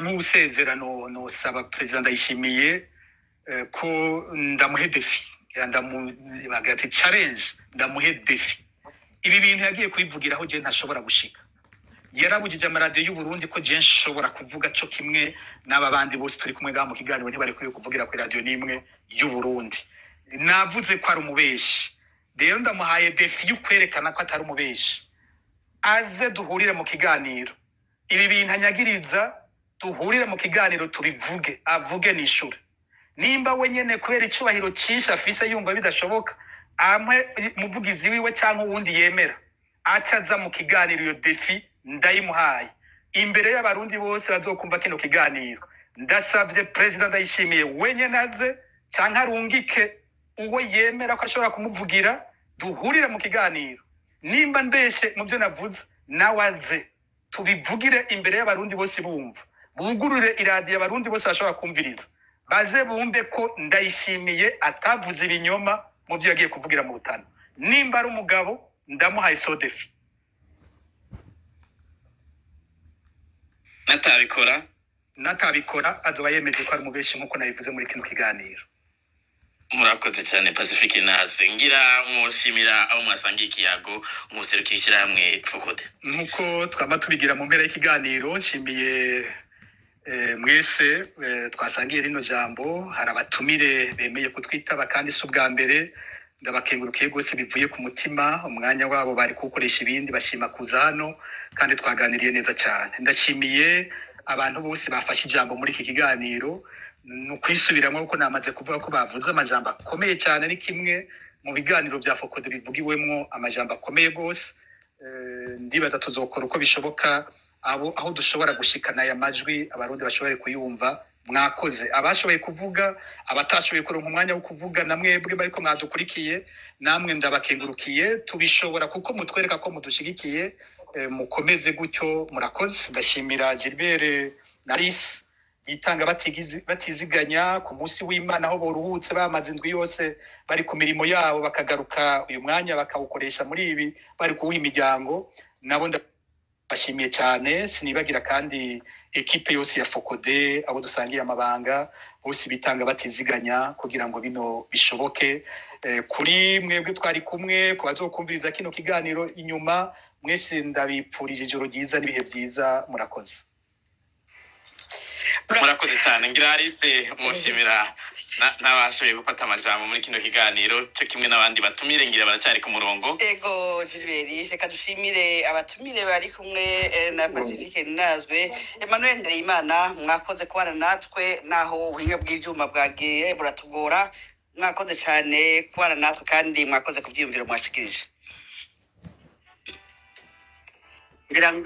nk'usezera, no nosaba Perezida Ndayishimiye ko ndamuhe défi. Ngira bagira ati challenge, ndamuhe défi. Ibi bintu yagiye kubivugiraho je ntashobora gushika. Yarabujije amaradiyo y'u Burundi ko je nshobora kuvuga co kimwe n'aba bandi bose turi kumwe ngaha mu kiganiro, ntibarekwiye kuvugira kuri radiyo n'imwe y'u Burundi. Navuze ko ari umubeshi. Rero ndamuhaye défi yo kwerekana ko atari umubeshi. Aze duhurire mu kiganiro, ibi bintu anyagiriza, duhurire mu kiganiro tubivuge, avuge nishure. Nimba we nyene kubera icubahiro cinshi afise yumva bidashoboka, ampe umuvugizi wiwe cyangwa uwundi yemera, aca aza mu kiganiro. Iyo défi ndayimuhaye imbere y'abarundi bose bazokumva kino kiganiro. Ndasavye Perezida Ndayishimiye wenyene aze canke arungike uwo yemera ko ashobora kumuvugira, duhurire mu kiganiro. Nimba ndeshe mu byo navuze, nawe aze tubivugire imbere y'abarundi bose bumva, bugurure iradiyo abarundi bose bashobora kumviriza, baze bumve ko Ndayishimiye atavuze ibinyoma mu byo yagiye kuvugira mu Rutana. Nimba ari umugabo, ndamuhaye so défi. Natabikora? Natabikora, azoba yemeje ko ari umubeshi nk'uko nabivuze muri kino kiganiro. Murakoze cyane, Pacifique Naze. Ngira mushimira abo mwasangiye ikiyago, muserukira ishyirahamwe FOCODE. Nk'uko twaba tubigira mu mpera y'ikiganiro, nshimiye mwese twasangiye rino jambo. Hari abatumire bemeye kutwitaba, kandi si ubwa mbere. Ndabakengurukiye rwose bivuye ku mutima. Umwanya wabo bari kuwukoresha ibindi, bashima kuza hano, kandi twaganiriye neza cyane. Ndashimiye abantu bose bafashe ijambo muri iki kiganiro. Ni ukwisubiramo kuko namaze kuvuga ko bavuze amajambo akomeye cyane. Ni kimwe mu biganiro bya FOCODE bivugiwemwo amajambo akomeye rwose. Ndibaza tuzokora uko bishoboka abo aho dushobora gushikana aya majwi, abarundi bashobore kuyumva. Mwakoze abashoboye kuvuga, abatashoboye kuronka umwanya wo kuvuga, na mwebwe bariko mwadukurikiye, namwe ndabakengurukiye. Tubishobora kuko mutwereka ko mudushigikiye. Mukomeze gutyo, murakoze. Ndashimira Gilbert na Alice bitanga batiziganya ku munsi w'Imana, aho boruhutse bamaze indwi yose bari ku mirimo yabo, bakagaruka uyu mwanya bakawukoresha muri ibi bari kuwuha imiryango. Nabo ndabashimiye cyane. Sinibagira kandi équipe yose ya FOCODE, abo dusangiye amabanga bose bitanga batiziganya kugira ngo bino bishoboke. Kuri mwebwe twari kumwe, ku bazokumviriza kino kiganiro inyuma, mwese ndabipfurije ijoro ryiza n'ibihe byiza. Murakoze. Murakoze cyane. Ngira Alice mushimira n'abashoboye gufata amajambo muri kino kiganiro, cyo kimwe n'abandi batumire, ngira baracyari ku murongo. Ego Gilbert, reka dushimire abatumire bari kumwe na Pacifique Nazwe, Emmanuel Ndereyimana. Mwakoze kubana natwe naho ubuhinga bw'ivyuma bwagiye buratugora. Mwakoze cyane kubana natwe, kandi mwakoze ku byiyumviro mwashikirije. Ngira ngo